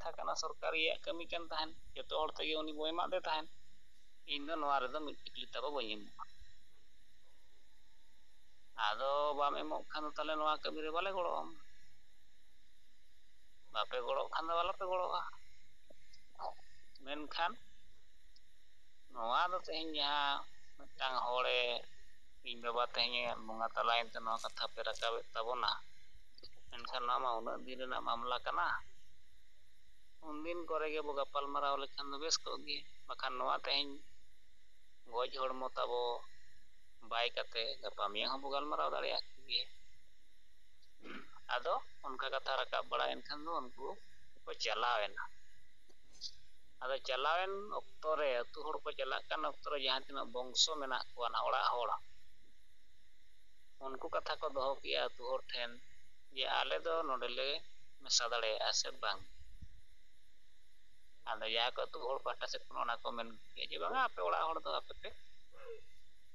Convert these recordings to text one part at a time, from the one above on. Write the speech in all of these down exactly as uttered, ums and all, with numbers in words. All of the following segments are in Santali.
ᱠᱟᱛᱷᱟ ᱠᱟᱱᱟ, ᱥᱚᱨᱠᱟᱨᱤᱭᱟᱜ ᱠᱟᱹᱢᱤ ᱠᱟᱱ ᱛᱟᱦᱮᱸᱫ, ᱡᱚᱛᱚ ᱦᱚᱲ ᱛᱮᱜᱮ ᱩᱱᱤ ᱵᱚ ᱮᱢᱟᱫᱮ ᱛᱟᱦᱮᱸᱫ᱾ ᱤᱧ ᱫᱚ ᱱᱚᱣᱟ ᱨᱮᱫᱚ ᱢᱤᱫ ᱴᱤᱠᱞᱤ ᱛᱟᱵᱚ ᱵᱟᱹᱧ ᱮᱢᱚᱜᱼᱟ᱾ ᱟᱫᱚ ᱵᱟᱢ ᱮᱢᱚᱜ ᱠᱷᱟᱱ ᱫᱚ ᱛᱟᱦᱚᱞᱮ ᱱᱚᱣᱟ ᱠᱟᱹᱢᱤ ᱨᱮ ᱵᱟᱞᱮ ᱜᱚᱲᱚ ᱟᱢᱟ᱾ ᱵᱟᱯᱮ ᱜᱚᱲᱚᱜ ᱠᱷᱟᱱ ᱫᱚ ᱟᱞᱚᱯᱮ ᱜᱚᱲᱚᱜᱼᱟ᱾ ᱢᱮᱱᱠᱷᱟᱱ ᱱᱚᱣᱟ ᱫᱚ ᱛᱮᱦᱮᱧ ᱡᱟᱦᱟᱸ ᱢᱤᱫᱴᱟᱝ ᱦᱚᱲᱮ, ᱤᱧ ᱵᱟᱵᱟ ᱛᱮᱦᱮᱧᱮ ᱵᱚᱸᱜᱟ ᱛᱟᱞᱟᱭᱮᱱ ᱛᱮ ᱱᱚᱣᱟ ᱠᱟᱛᱷᱟ ᱯᱮ ᱨᱟᱠᱟᱵᱮᱫ ᱛᱟᱵᱚᱱᱟ, ᱢᱮᱱᱠᱷᱟᱱ ᱱᱚᱣᱟ ᱢᱟ ᱩᱱᱟᱹᱜ ᱫᱤᱱ ᱨᱮᱱᱟᱜ ᱢᱟᱢᱞᱟ ᱠᱟᱱᱟ᱾ ᱩᱱᱫᱤᱱ ᱠᱚᱨᱮ ᱜᱮ ᱵᱚ ᱜᱟᱯᱟᱞ ᱢᱟᱨᱟᱣ ᱞᱮᱠᱷᱟᱱ ᱫᱚ ᱵᱮᱥ ᱠᱚᱜ ᱜᱮ, ᱵᱟᱠᱷᱟᱱ ᱱᱚᱣᱟ ᱛᱮᱦᱮᱧ ᱜᱚᱡ ᱦᱚᱲᱢᱚ ᱛᱟᱵᱚ ᱵᱟᱭ ᱠᱟᱛᱮ ᱜᱟᱯᱟ ᱢᱮᱭᱟᱝ ᱦᱚᱸ ᱵᱚ ᱜᱟᱞᱢᱟᱨᱟᱣ ᱫᱟᱲᱮᱭᱟᱜ ᱜᱮ᱾ ᱟᱫᱚ ᱚᱱᱠᱟ ᱠᱟᱛᱷᱟ ᱨᱟᱠᱟᱵ ᱵᱟᱲᱟᱭᱮᱱ ᱠᱷᱟᱱ ᱫᱚ ᱩᱱᱠᱩ ᱠᱚ ᱪᱟᱞᱟᱣ ᱮᱱᱟ᱾ ᱟᱫᱚ ᱪᱟᱞᱟᱣᱮᱱ ᱚᱠᱛᱚ ᱨᱮ, ᱟᱹᱛᱩ ᱦᱚᱲ ᱠᱚ ᱪᱟᱞᱟᱜ ᱠᱟᱱ ᱚᱠᱛᱚ ᱨᱮ ᱡᱟᱦᱟᱸ ᱛᱤᱱᱟᱹᱜ ᱵᱚᱝᱥᱚ ᱢᱮᱱᱟᱜ ᱠᱚᱣᱟ, ᱱᱟ ᱚᱲᱟᱜ ᱦᱚᱲ, ᱩᱱᱠᱩ ᱠᱟᱛᱷᱟ ᱠᱚ ᱫᱚᱦᱚ ᱠᱮᱜᱼᱟ ᱟᱹᱛᱩ ᱦᱚᱲ ᱴᱷᱮᱱ ᱡᱮ ᱟᱞᱮ ᱫᱚ ᱱᱚᱰᱮ ᱞᱮ ᱢᱮᱥᱟ ᱫᱟᱲᱮᱭᱟᱜᱼᱟ ᱥᱮ ᱵᱟᱝ᱾ ᱟᱫᱚ ᱡᱟᱦᱟᱸ ᱠᱚ ᱟᱹᱛᱩ ᱦᱚᱲ ᱯᱟᱦᱴᱟ ᱥᱮᱫ ᱠᱷᱚᱱ ᱚᱱᱟ ᱠᱚ ᱢᱮᱱ ᱠᱮᱜᱼᱟ ᱡᱮ ᱵᱟᱝᱟ, ᱟᱯᱮ ᱚᱲᱟᱜ ᱦᱚᱲ ᱫᱚ ᱟᱯᱮ ᱯᱮ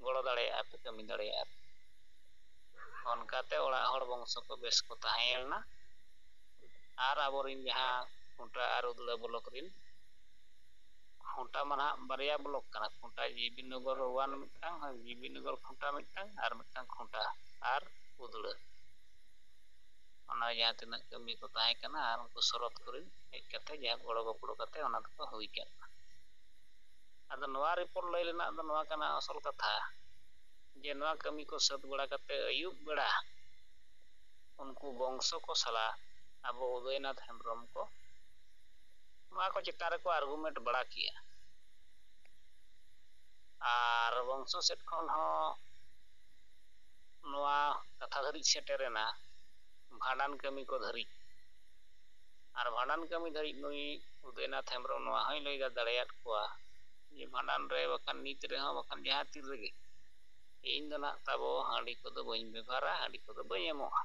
ᱜᱚᱲᱚ ᱫᱟᱲᱮᱭᱟᱜᱼᱟ, ᱟᱯᱮ ᱠᱟᱹᱢᱤ ᱫᱟᱲᱮᱭᱟᱜᱼᱟ ᱯᱮ᱾ ᱚᱱᱠᱟᱛᱮ ᱚᱲᱟᱜ ᱦᱚᱲ ᱵᱚᱝᱥᱚ ᱠᱚ ᱵᱮᱥ ᱠᱚ ᱛᱟᱦᱮᱸ ᱞᱮᱱᱟ᱾ ᱟᱨ ᱟᱵᱚᱨᱮᱱ ᱡᱟᱦᱟᱸ ᱠᱷᱩᱸᱴᱟ ᱟᱨ ᱩᱫᱽᱲᱟ ᱵᱞᱚᱠ ᱨᱮᱱ, ᱠᱷᱩᱸᱴᱟ ᱢᱟ ᱱᱟᱦᱟᱜ ᱵᱟᱨᱭᱟ ᱵᱞᱚᱠ ᱠᱟᱱᱟ, ᱠᱷᱩᱸᱴᱟ ᱡᱤᱵᱤ ᱱᱚᱜᱚᱨ ᱳᱣᱟᱱ ᱢᱤᱫᱴᱟᱝ, ᱡᱤᱵᱤ ᱱᱚᱜᱚᱨ ᱠᱷᱩᱸᱴᱟ ᱢᱤᱫᱴᱟᱝ, ᱟᱨ ᱢᱤᱫᱴᱟᱝ ᱠᱷᱩᱸᱴᱟ ᱟᱨ ᱩᱫᱽᱲᱟ᱾ ᱚᱱᱟ ᱡᱟᱦᱟᱸ ᱛᱤᱱᱟᱹᱜ ᱠᱟᱹᱢᱤ ᱠᱚ ᱛᱟᱦᱮᱸ ᱠᱟᱱᱟ ᱟᱨ ᱩᱱᱠᱩ ᱥᱚᱨᱚᱛ ᱠᱚᱨᱮᱱ ᱦᱮᱡ ᱠᱟᱛᱮ ᱡᱟᱦᱟᱸ ᱜᱚᱲᱚ ᱜᱚᱯᱚᱲᱚ ᱠᱟᱛᱮ ᱚᱱᱟ ᱫᱚᱠᱚ ᱦᱩᱭ ᱠᱮᱫ᱾ ᱟᱫᱚ ᱱᱚᱣᱟ ᱨᱤᱯᱳᱨᱴ ᱞᱟᱹᱭ ᱨᱮᱱᱟᱜ ᱫᱚ ᱱᱚᱣᱟ ᱠᱟᱱᱟ ᱟᱥᱚᱞ ᱠᱟᱛᱷᱟ, ᱡᱮ ᱱᱚᱣᱟ ᱠᱟᱹᱢᱤ ᱠᱚ ᱥᱟᱹᱛ ᱵᱟᱲᱟ ᱠᱟᱛᱮ ᱟᱹᱭᱩᱵ ᱵᱮᱲᱟ ᱩᱱᱠᱩ ᱵᱚᱝᱥᱚ ᱠᱚ ᱥᱟᱞᱟᱜ ᱟᱵᱚ ᱩᱫᱚᱭᱱᱟᱛᱷ ᱦᱮᱢᱵᱨᱚᱢ ᱠᱚ ᱱᱚᱣᱟ ᱠᱚ ᱪᱮᱛᱟᱱ ᱨᱮᱠᱚ ᱟᱨᱜᱩᱢᱮᱱᱴ ᱵᱟᱲᱟ ᱠᱮᱜᱼᱟ᱾ ᱟᱨ ᱵᱚᱝᱥᱚ ᱥᱮᱫ ᱠᱷᱚᱱ ᱦᱚᱸ ᱱᱚᱣᱟ ᱠᱟᱛᱷᱟ ᱫᱷᱟᱹᱨᱤᱡ ᱥᱮᱴᱮᱨᱮᱱᱟ, ᱵᱷᱟᱸᱰᱟᱱ ᱠᱟᱹᱢᱤ ᱠᱚ ᱫᱷᱟᱹᱨᱤᱡ᱾ ᱟᱨ ᱵᱷᱟᱸᱰᱟᱱ ᱠᱟᱹᱢᱤ ᱫᱷᱟᱹᱨᱤᱡ ᱱᱩᱭ ᱩᱫᱚᱭᱱᱟᱛᱷ ᱦᱮᱢᱵᱨᱚᱢ ᱱᱚᱣᱟ ᱦᱚᱸᱭ ᱞᱟᱹᱭ ᱫᱟᱲᱮᱭᱟᱫ ᱠᱚᱣᱟ ᱡᱮ ᱵᱷᱟᱸᱰᱟᱱ ᱨᱮ ᱵᱟᱠᱷᱟᱱ ᱱᱤᱛ ᱨᱮᱦᱚᱸ ᱵᱟᱠᱷᱟᱱ ᱡᱟᱦᱟᱸ ᱛᱤᱱ ᱨᱮᱜᱮ ᱤᱧ ᱫᱚ ᱱᱟᱜ ᱛᱟᱵᱚ ᱦᱟᱺᱰᱤ ᱠᱚᱫᱚ ᱵᱟᱹᱧ ᱵᱮᱵᱷᱟᱨᱟ, ᱦᱟᱺᱰᱤ ᱠᱚᱫᱚ ᱵᱟᱹᱧ ᱮᱢᱚᱜᱼᱟ᱾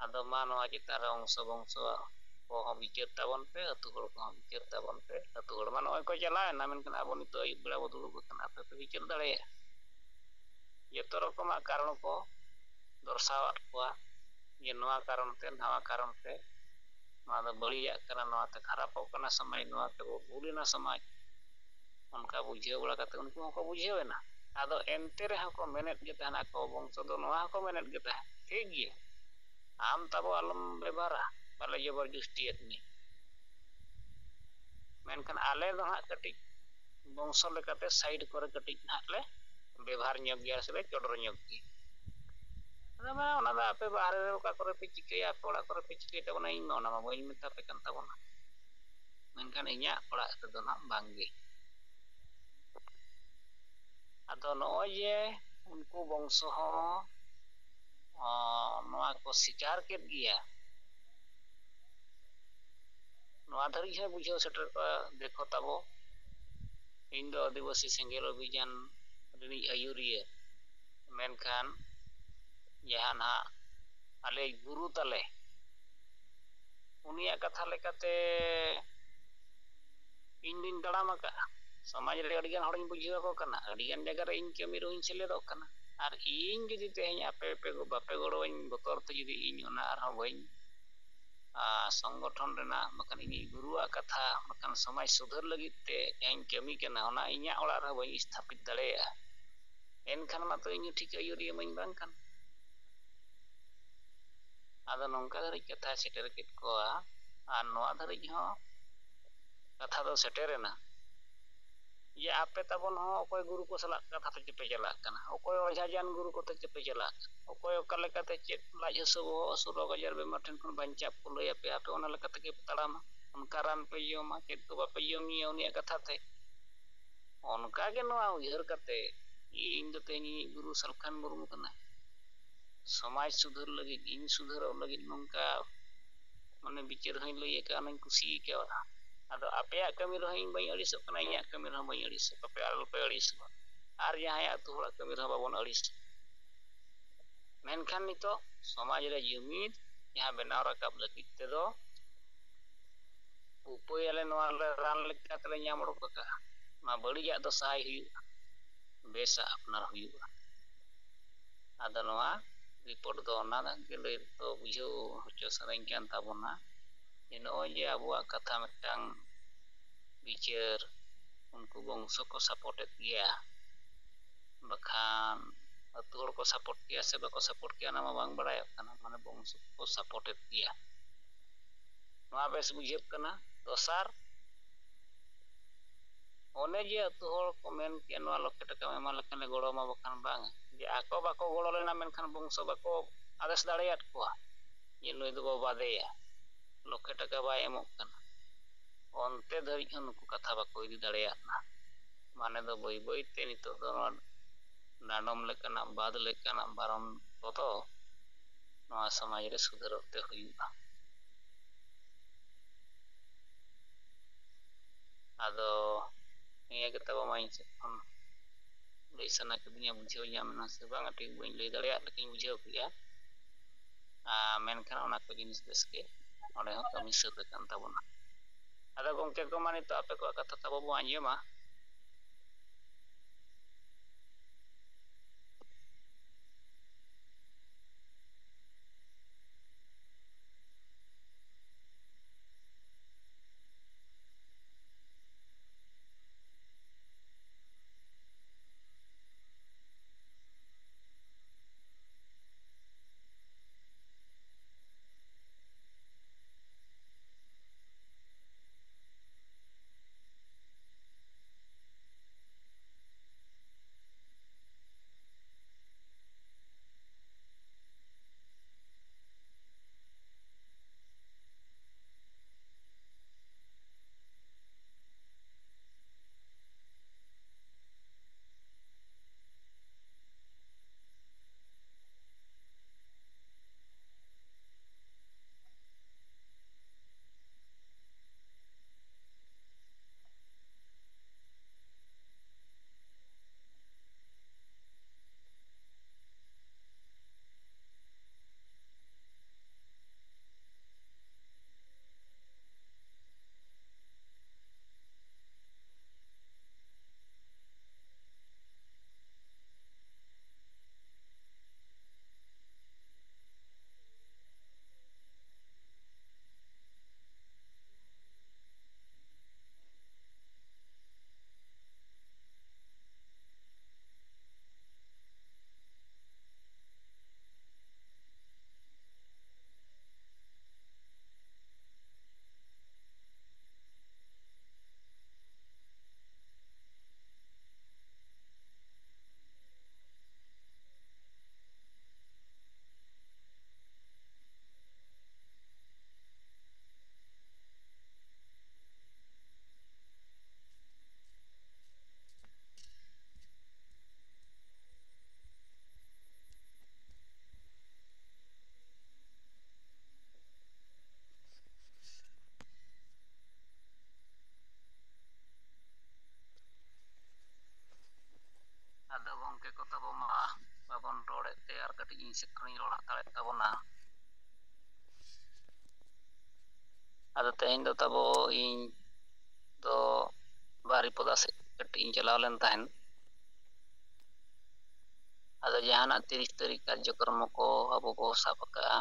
ᱟᱫᱚ ᱢᱟ ᱱᱚᱣᱟ ᱪᱮᱛᱟᱱ ᱨᱮ ᱚᱝᱥᱚ ᱵᱚᱝᱥᱚ ᱠᱚᱦᱚᱸ ᱵᱤᱪᱟᱹᱨ ᱛᱟᱵᱚᱱ ᱯᱮ, ᱟᱹᱛᱩ ᱦᱚᱲ ᱠᱚᱦᱚᱸ ᱵᱤᱪᱟᱹᱨ ᱛᱟᱵᱚᱱ ᱯᱮ᱾ ᱟᱹᱛᱩ ᱦᱚᱲ ᱢᱟ ᱱᱚᱜᱼᱚᱭ ᱠᱚ ᱪᱟᱞᱟᱣᱮᱱᱟ, ᱢᱮᱱᱠᱷᱟᱱ ᱟᱵᱚ ᱱᱤᱛᱚᱜ ᱟᱹᱭᱩᱵ ᱵᱮᱲᱟ ᱵᱚ ᱫᱩᱲᱩᱵ ᱟᱠᱟᱱᱟ, ᱟᱯᱮ ᱯᱮ ᱵᱤᱪᱟᱹᱨ ᱫᱟᱲᱮᱭᱟᱜᱼᱟ᱾ ᱡᱚᱛᱚ ᱨᱚᱠᱚᱢᱟᱜ ᱠᱟᱨᱚᱱ ᱠᱚ ᱫᱚᱨᱥᱟᱣᱟᱫ ᱠᱚᱣᱟ ᱡᱮ ᱱᱚᱣᱟ ᱠᱟᱨᱚᱱ ᱛᱮ, ᱱᱟᱣᱟ ᱠᱟᱨᱚᱱ ᱛᱮ ᱱᱚᱣᱟ ᱫᱚ ᱵᱟᱹᱲᱤᱡᱟᱜ ᱠᱟᱱᱟ, ᱱᱚᱣᱟᱛᱮ ᱠᱷᱟᱨᱟᱯᱚᱜ ᱠᱟᱱᱟ ᱥᱚᱢᱟᱡᱽ, ᱱᱚᱣᱟᱛᱮ ᱵᱚ ᱵᱷᱩᱞ ᱮᱱᱟ ᱥᱚᱢᱟᱡᱽ, ᱚᱱᱠᱟ ᱵᱩᱡᱷᱟᱹᱣ ᱵᱟᱲᱟ ᱠᱟᱛᱮ ᱩᱱᱠᱩ ᱦᱚᱸᱠᱚ ᱵᱩᱡᱷᱟᱹᱣ ᱮᱱᱟ᱾ ᱟᱫᱚ ᱮᱱᱛᱮ ᱨᱮᱦᱚᱸ ᱠᱚ ᱢᱮᱱᱮᱫ ᱜᱮ ᱛᱟᱦᱮᱱᱟ, ᱟᱠᱚ ᱵᱚᱝᱥᱚ ᱫᱚ ᱱᱚᱣᱟ ᱦᱚᱸᱠᱚ ᱢᱮᱱᱮᱫ ᱜᱮ ᱛᱟᱦᱮᱸᱫ, ᱴᱷᱤᱠ ᱜᱮᱭᱟ, ᱟᱢ ᱛᱟᱵᱚ ᱟᱞᱚᱢ ᱵᱮᱵᱷᱟᱨᱟ, ᱵᱟᱞᱮ ᱡᱚᱵᱚᱨ ᱡᱩᱥᱴᱤᱭᱮᱫ ᱢᱮ, ᱢᱮᱱᱠᱷᱟᱱ ᱟᱞᱮ ᱫᱚ ᱦᱟᱸᱜ ᱠᱟᱹᱴᱤᱡ ᱵᱚᱝᱥᱚ ᱞᱮᱠᱟᱛᱮ ᱥᱟᱭᱤᱰ ᱠᱚᱨᱮ ᱠᱟᱹᱴᱤᱡ ᱦᱟᱸᱜ ᱞᱮ ᱵᱮᱵᱷᱟᱨ ᱧᱚᱜ ᱜᱮᱭᱟ ᱥᱮ ᱞᱮ ᱪᱚᱰᱚᱨ ᱧᱚᱜ ᱜᱮᱭᱟ᱾ ᱟᱫᱚ ᱢᱟ ᱚᱱᱟ ᱫᱚ ᱟᱯᱮ ᱵᱟᱦᱨᱮ ᱨᱮ ᱚᱠᱟ ᱠᱚᱨᱮ ᱯᱮ ᱪᱤᱠᱟᱹᱭᱟ, ᱟᱯᱮ ᱚᱲᱟᱜ ᱠᱚᱨᱮ ᱯᱮ ᱪᱤᱠᱟᱹᱭ ᱛᱟᱵᱚᱱᱟ, ᱤᱧ ᱢᱟ ᱚᱱᱟ ᱢᱟ ᱵᱟᱹᱧ ᱢᱮᱛᱟ ᱯᱮ ᱠᱟᱱ ᱛᱟᱵᱚᱱᱟ, ᱢᱮᱱᱠᱷᱟᱱ ᱤᱧᱟᱹᱜ ᱚᱲᱟᱜ ᱨᱮᱫᱚ ᱱᱟᱜ ᱵᱟᱝ ᱜᱮ᱾ ᱟᱫᱚ ᱱᱚᱜᱼᱚᱭ ᱡᱮ ᱩᱱᱠᱩ ᱵᱚᱝᱥᱚ ᱦᱚᱸ, ᱚ, ᱱᱚᱣᱟ ᱠᱚ ᱥᱤᱠᱟᱨ ᱠᱮᱫ ᱜᱮᱭᱟ, ᱱᱚᱣᱟ ᱫᱷᱟᱹᱨᱤᱡ ᱦᱚᱸ ᱵᱩᱡᱷᱟᱹᱣ ᱥᱮᱴᱮᱨ ᱠᱚᱜᱼᱟ, ᱫᱮᱠᱷᱚ ᱛᱟᱵᱚ, ᱤᱧ ᱫᱚ ᱟᱹᱫᱤᱵᱟᱹᱥᱤ ᱥᱮᱸᱜᱮᱞ ᱚᱵᱷᱤᱡᱟᱱ ᱨᱤᱱᱤᱡ ᱟᱹᱭᱩᱨᱤᱭᱟᱹ, ᱢᱮᱱᱠᱷᱟᱱ ᱡᱟᱦᱟᱸ ᱱᱟᱦᱟᱜ ᱟᱞᱮ ᱜᱩᱨᱩ ᱛᱟᱞᱮ, ᱩᱱᱤᱭᱟᱜ ᱠᱟᱛᱷᱟ ᱞᱮᱠᱟᱛᱮ ᱤᱧ ᱫᱩᱧ ᱛᱟᱲᱟᱢ ᱟᱠᱟᱫᱼᱟ᱾ ᱥᱚᱢᱟᱡᱽ ᱨᱮ ᱟᱹᱰᱤᱜᱟᱱ ᱦᱚᱲᱤᱧ ᱵᱩᱡᱷᱟᱹᱣ ᱟᱠᱚ ᱠᱟᱱᱟ, ᱟᱹᱰᱤᱜᱟᱱ ᱡᱟᱭᱜᱟ ᱨᱮ ᱤᱧ ᱠᱟᱹᱢᱤ ᱨᱮᱦᱚᱸᱧ ᱥᱮᱞᱮᱫᱚᱜ ᱠᱟᱱᱟ᱾ ᱟᱨ ᱤᱧ ᱡᱩᱫᱤ ᱛᱮᱦᱮᱧ ᱟᱯᱮ ᱯᱮ ᱵᱟᱯᱮ ᱜᱚᱲᱚᱣᱟᱹᱧ ᱵᱚᱛᱚᱨ ᱛᱮ ᱡᱩᱫᱤ ᱤᱧ ᱚᱱᱟ ᱟᱨᱦᱚᱸ ᱵᱟᱹᱧ, ᱟ, ᱥᱚᱝᱜᱚᱴᱷᱚᱱ ᱨᱮᱱᱟᱜ, ᱵᱟᱠᱷᱟᱱ ᱤᱧᱤᱡ ᱜᱩᱨᱩᱣᱟᱜ ᱠᱟᱛᱷᱟ, ᱵᱟᱠᱷᱟᱱ ᱥᱚᱢᱟᱡᱽ ᱥᱩᱫᱷᱟᱹᱨ ᱞᱟᱹᱜᱤᱫ ᱛᱮ ᱡᱟᱦᱟᱸᱧ ᱠᱟᱹᱢᱤ ᱠᱟᱱᱟ, ᱚᱱᱟ ᱤᱧᱟᱹᱜ ᱚᱲᱟᱜ ᱨᱮᱦᱚᱸ ᱵᱟᱹᱧ ᱥᱛᱷᱟᱯᱤᱛ ᱫᱟᱲᱮᱭᱟᱜᱼᱟ, ᱮᱱᱠᱷᱟᱱ ᱢᱟᱛᱚ ᱤᱧ ᱦᱚᱸ ᱴᱷᱤᱠ ᱟᱹᱭᱩᱨᱤᱭᱟᱹ ᱢᱟᱧ ᱵᱟᱝ ᱠᱟᱱ᱾ ᱟᱫᱚ ᱱᱚᱝᱠᱟ ᱫᱷᱟᱹᱨᱤᱡ ᱠᱟᱛᱷᱟᱭ ᱥᱮᱴᱮᱨ ᱠᱮᱫ ᱠᱚᱣᱟ, ᱟᱨ ᱱᱚᱣᱟ ᱫᱷᱟᱹᱨᱤᱡ ᱦᱚᱸ ᱠᱟᱛᱷᱟ ᱫᱚ ᱥᱮᱴᱮᱨᱮᱱᱟ ᱡᱮ ᱟᱯᱮ ᱛᱟᱵᱚᱱ ᱦᱚᱸ ᱚᱠᱚᱭ ᱜᱩᱨᱩ ᱠᱚ ᱥᱟᱞᱟᱜ ᱠᱟᱛᱷᱟ ᱛᱮᱪᱚ ᱯᱮ ᱪᱟᱞᱟᱜ ᱠᱟᱱᱟ, ᱚᱠᱚᱭ ᱚᱡᱷᱟ ᱡᱟᱱ ᱜᱩᱨᱩ ᱠᱚᱛᱮ ᱪᱚ ᱯᱮ ᱪᱟᱞᱟᱜ ᱠᱟᱱᱟ, ᱚᱠᱚᱭ ᱚᱠᱟ ᱞᱮᱠᱟᱛᱮ ᱪᱮᱫ ᱞᱟᱡ ᱦᱟᱹᱥᱩ, ᱵᱚᱦᱚᱜ ᱦᱟᱹᱥᱩ, ᱨᱳᱜᱽ ᱟᱡᱟᱨ, ᱵᱮᱢᱟᱨ ᱴᱷᱮᱱ ᱠᱷᱚᱱ ᱵᱟᱧᱪᱟᱜ ᱠᱚ ᱞᱟᱹᱭ ᱟᱯᱮᱭᱟ, ᱟᱯᱮ ᱚᱱᱟ ᱞᱮᱠᱟ ᱛᱮᱜᱮ ᱯᱮ ᱛᱟᱲᱟᱢᱟ, ᱚᱱᱠᱟ ᱨᱟᱱ ᱯᱮ ᱡᱚᱢᱟ, ᱪᱮᱫ ᱠᱚ ᱵᱟᱯᱮ ᱡᱚᱢ ᱧᱩᱭᱟ ᱩᱱᱤᱭᱟᱜ ᱠᱟᱛᱷᱟ ᱛᱮ, ᱚᱱᱠᱟ ᱜᱮ ᱱᱚᱣᱟ ᱩᱭᱦᱟᱹᱨ ᱠᱟᱛᱮ ᱤᱧ ᱫᱚ ᱛᱮᱦᱮᱧ ᱤᱧᱤᱡ ᱜᱩᱨᱩ ᱥᱟᱞᱠᱷᱟᱱ ᱢᱩᱨᱢᱩ ᱠᱟᱱᱟᱭ᱾ ᱥᱚᱢᱟᱡᱽ ᱥᱩᱫᱷᱟᱹᱨ ᱞᱟᱹᱜᱤᱫ, ᱤᱧ ᱥᱩᱫᱷᱟᱹᱨᱚᱜ ᱞᱟᱹᱜᱤᱫ ᱱᱚᱝᱠᱟ ᱢᱟᱱᱮ ᱵᱤᱪᱟᱹᱨ ᱦᱚᱸᱧ ᱞᱟᱹᱭ ᱟᱠᱟᱫᱼᱟ, ᱚᱱᱟᱧ ᱠᱩᱥᱤ ᱟᱠᱟᱫᱼᱟ᱾ ᱟᱫᱚ ᱟᱯᱮᱭᱟᱜ ᱠᱟᱹᱢᱤ ᱨᱮᱦᱚᱸ ᱤᱧ ᱵᱟᱹᱧ ᱟᱹᱲᱤᱥᱚᱜ ᱠᱟᱱᱟ, ᱤᱧᱟᱹᱜ ᱠᱟᱹᱢᱤ ᱨᱮᱦᱚᱸ ᱵᱟᱹᱧ ᱟᱹᱲᱤᱥᱚᱜ, ᱟᱯᱮ ᱟᱞᱚᱯᱮ ᱟᱹᱲᱤᱥᱚᱜᱼᱟ᱾ ᱟᱨ ᱡᱟᱦᱟᱸᱭᱟᱜ ᱟᱹᱛᱩ ᱦᱚᱲᱟᱜ ᱠᱟᱹᱢᱤ ᱨᱮᱦᱚᱸ ᱵᱟᱵᱚᱱ ᱟᱹᱲᱤᱥᱚᱜᱼᱟ᱾ ᱢᱮᱱᱠᱷᱟᱱ ᱱᱤᱛᱚᱜ ᱥᱚᱢᱟᱡᱽ ᱨᱮ ᱡᱩᱢᱤᱫ ᱡᱟᱦᱟᱸ ᱵᱮᱱᱟᱣ ᱨᱟᱠᱟᱵ ᱞᱟᱹᱜᱤᱫ ᱛᱮᱫᱚ ᱩᱯᱟᱹᱭ ᱟᱞᱮ ᱱᱚᱣᱟ ᱞᱮ ᱨᱟᱱ ᱞᱮᱠᱟ ᱛᱮᱞᱮ ᱧᱟᱢ ᱚᱰᱚᱠ ᱟᱠᱟᱫᱼᱟ, ᱱᱚᱣᱟ ᱵᱟᱹᱲᱤᱡᱟᱜ ᱫᱚ ᱥᱟᱦᱟᱭ ᱦᱩᱭᱩᱜᱼᱟ, ᱵᱮᱥᱟᱜ ᱟᱯᱱᱟᱨ ᱦᱩᱭᱩᱜᱼᱟ᱾ ᱟᱫᱚ ᱱᱚᱣᱟ ᱨᱤᱯᱳᱨᱴ ᱫᱚ ᱚᱱᱟ ᱜᱮ ᱞᱟᱹᱭ ᱫᱚ ᱵᱩᱡᱷᱟᱹᱣ ᱦᱚᱪᱚ ᱥᱟᱱᱟᱧ ᱠᱟᱱ ᱛᱟᱵᱚᱱᱟ᱾ ᱡᱮ ᱱᱚᱜᱼᱚᱭ ᱡᱮ ᱟᱵᱚᱣᱟᱜ ᱠᱟᱛᱷᱟ ᱢᱤᱫᱴᱟᱝ ᱵᱤᱪᱟᱹᱨ, ᱩᱱᱠᱩ ᱵᱚᱝᱥᱚ ᱠᱚ ᱥᱟᱯᱳᱨᱴᱮᱫ ᱜᱮᱭᱟ, ᱵᱟᱠᱷᱟᱱ ᱟᱹᱛᱩ ᱦᱚᱲ ᱠᱚ ᱥᱟᱯᱳᱨᱴ ᱜᱮᱭᱟ ᱥᱮ ᱵᱟᱠᱚ ᱥᱟᱯᱳᱨᱴ ᱜᱮᱭᱟ, ᱚᱱᱟ ᱢᱟ ᱵᱟᱝ ᱵᱟᱲᱟᱭᱚᱜ ᱠᱟᱱᱟ᱾ ᱢᱟᱱᱮ ᱵᱚᱝᱥᱚ ᱠᱚ ᱥᱟᱯᱳᱨᱴᱮᱫ ᱜᱮᱭᱟ, ᱱᱚᱣᱟ ᱵᱮᱥ ᱵᱩᱡᱷᱟᱹᱜ ᱠᱟᱱᱟ᱾ ᱫᱚᱥᱟᱨ, ᱚᱱᱮ ᱡᱮ ᱟᱹᱛᱩ ᱦᱚᱲ ᱠᱚ ᱢᱮᱱ ᱠᱮᱜᱼᱟ, "ᱱᱚᱣᱟ ᱞᱚᱠᱷᱮ ᱴᱟᱠᱟᱢ ᱮᱢᱟ ᱞᱮᱠᱷᱟᱱ ᱞᱮ ᱜᱚᱲᱚ ᱟᱢᱟ", ᱵᱟᱠᱷᱟᱱ ᱵᱟᱝ, ᱡᱮ ᱟᱠᱚ ᱵᱟᱠᱚ ᱜᱚᱲᱚ ᱞᱮᱱᱟ, ᱢᱮᱱᱠᱷᱟᱱ ᱵᱚᱝᱥᱚ ᱵᱟᱠᱚ ᱟᱫᱮᱥ ᱫᱟᱲᱮᱭᱟᱫ ᱠᱚᱣᱟ ᱡᱮ ᱱᱩᱭ ᱫᱚᱵᱚ ᱵᱟᱫᱮᱭᱟ, ᱞᱚᱠᱷᱮ ᱴᱟᱠᱟ ᱵᱟᱭ ᱮᱢᱚᱜ ᱠᱟᱱᱟ᱾ ᱚᱱᱛᱮ ᱫᱷᱟᱹᱨᱤᱡ ᱦᱚᱸ ᱱᱩᱠᱩ ᱠᱟᱛᱷᱟ ᱵᱟᱠᱚ ᱤᱫᱤ ᱫᱟᱲᱮᱭᱟᱜ ᱠᱟᱱᱟ᱾ ᱢᱟᱱᱮ ᱫᱚ ᱵᱟᱹᱭ ᱵᱟᱹᱭ ᱛᱮ ᱱᱤᱛᱚᱜ ᱫᱚ ᱱᱚᱣᱟ ᱰᱟᱸᱰᱚᱢ ᱞᱮᱠᱟᱱᱟᱜ, ᱵᱟᱫ ᱞᱮᱠᱟᱱᱟᱜ ᱵᱟᱨᱚᱱ ᱠᱚᱫᱚ ᱱᱚᱣᱟ ᱥᱚᱢᱟᱡᱽ ᱨᱮ ᱥᱩᱫᱷᱟᱹᱨᱚᱜ ᱛᱮ ᱦᱩᱭᱩᱜᱼᱟ᱾ ᱟᱫᱚ ᱱᱤᱭᱟᱹ ᱜᱮ ᱛᱟᱵᱚ ᱢᱟ ᱤᱧ ᱥᱮᱫ ᱠᱷᱚᱱ ᱞᱟᱹᱭ ᱥᱟᱱᱟ ᱠᱤᱫᱤᱧᱟ, ᱵᱩᱡᱷᱟᱹᱣ ᱧᱟᱢ ᱮᱱᱟ ᱥᱮ ᱵᱟᱝ, ᱴᱷᱤᱠ ᱵᱟᱹᱧ ᱞᱟᱹᱭ ᱫᱟᱲᱮᱭᱟᱜ ᱞᱮᱠᱟᱧ ᱵᱩᱡᱷᱟᱹᱣ ᱠᱮᱜᱼᱟ᱾ ᱟᱨ ᱢᱮᱱᱠᱷᱟᱱ ᱚᱱᱟ ᱠᱚ ᱡᱤᱱᱤᱥ ᱵᱮᱥ ᱜᱮ ᱚᱸᱰᱮ ᱦᱚᱸ ᱠᱟᱹᱢᱤ ᱥᱟᱹᱛ ᱟᱠᱟᱱ ᱛᱟᱵᱚᱱᱟ᱾ ᱟᱫᱚ ᱜᱚᱢᱠᱮ ᱠᱚ, ᱢᱟ ᱱᱤᱛᱚᱜ ᱟᱯᱮ ᱠᱚᱣᱟᱜ ᱠᱟᱛᱷᱟ ᱛᱟᱵᱚ ᱵᱚᱱ ᱟᱸᱡᱚᱢᱟ᱾ ᱢᱟ ᱵᱟᱵᱚᱱ ᱨᱚᱲᱮᱫ ᱛᱮ ᱟᱨ ᱠᱟᱹᱴᱤᱡ ᱤᱧ ᱥᱮᱫ ᱠᱷᱚᱱᱤᱧ ᱨᱚᱲ ᱦᱟᱛᱟᱲᱮᱫ ᱛᱟᱵᱚᱱᱟ᱾ ᱟᱫᱚ ᱛᱮᱦᱮᱧ ᱫᱚ ᱛᱟᱵᱚ ᱤᱧ ᱫᱚ ᱵᱟᱨᱤᱯᱚᱫᱟ ᱥᱮᱫ ᱠᱟᱹᱴᱤᱡ ᱤᱧ ᱪᱟᱞᱟᱣ ᱞᱮᱱ ᱛᱟᱦᱮᱸᱱ᱾ ᱟᱫᱚ ᱡᱟᱦᱟᱱᱟᱜ ᱛᱤᱨᱤᱥ ᱛᱟᱹᱨᱤᱠᱷ ᱠᱟᱨᱡᱚᱠᱨᱚᱢ ᱠᱚ ᱟᱵᱚ ᱵᱚ ᱥᱟᱵ ᱟᱠᱟᱫᱼᱟ,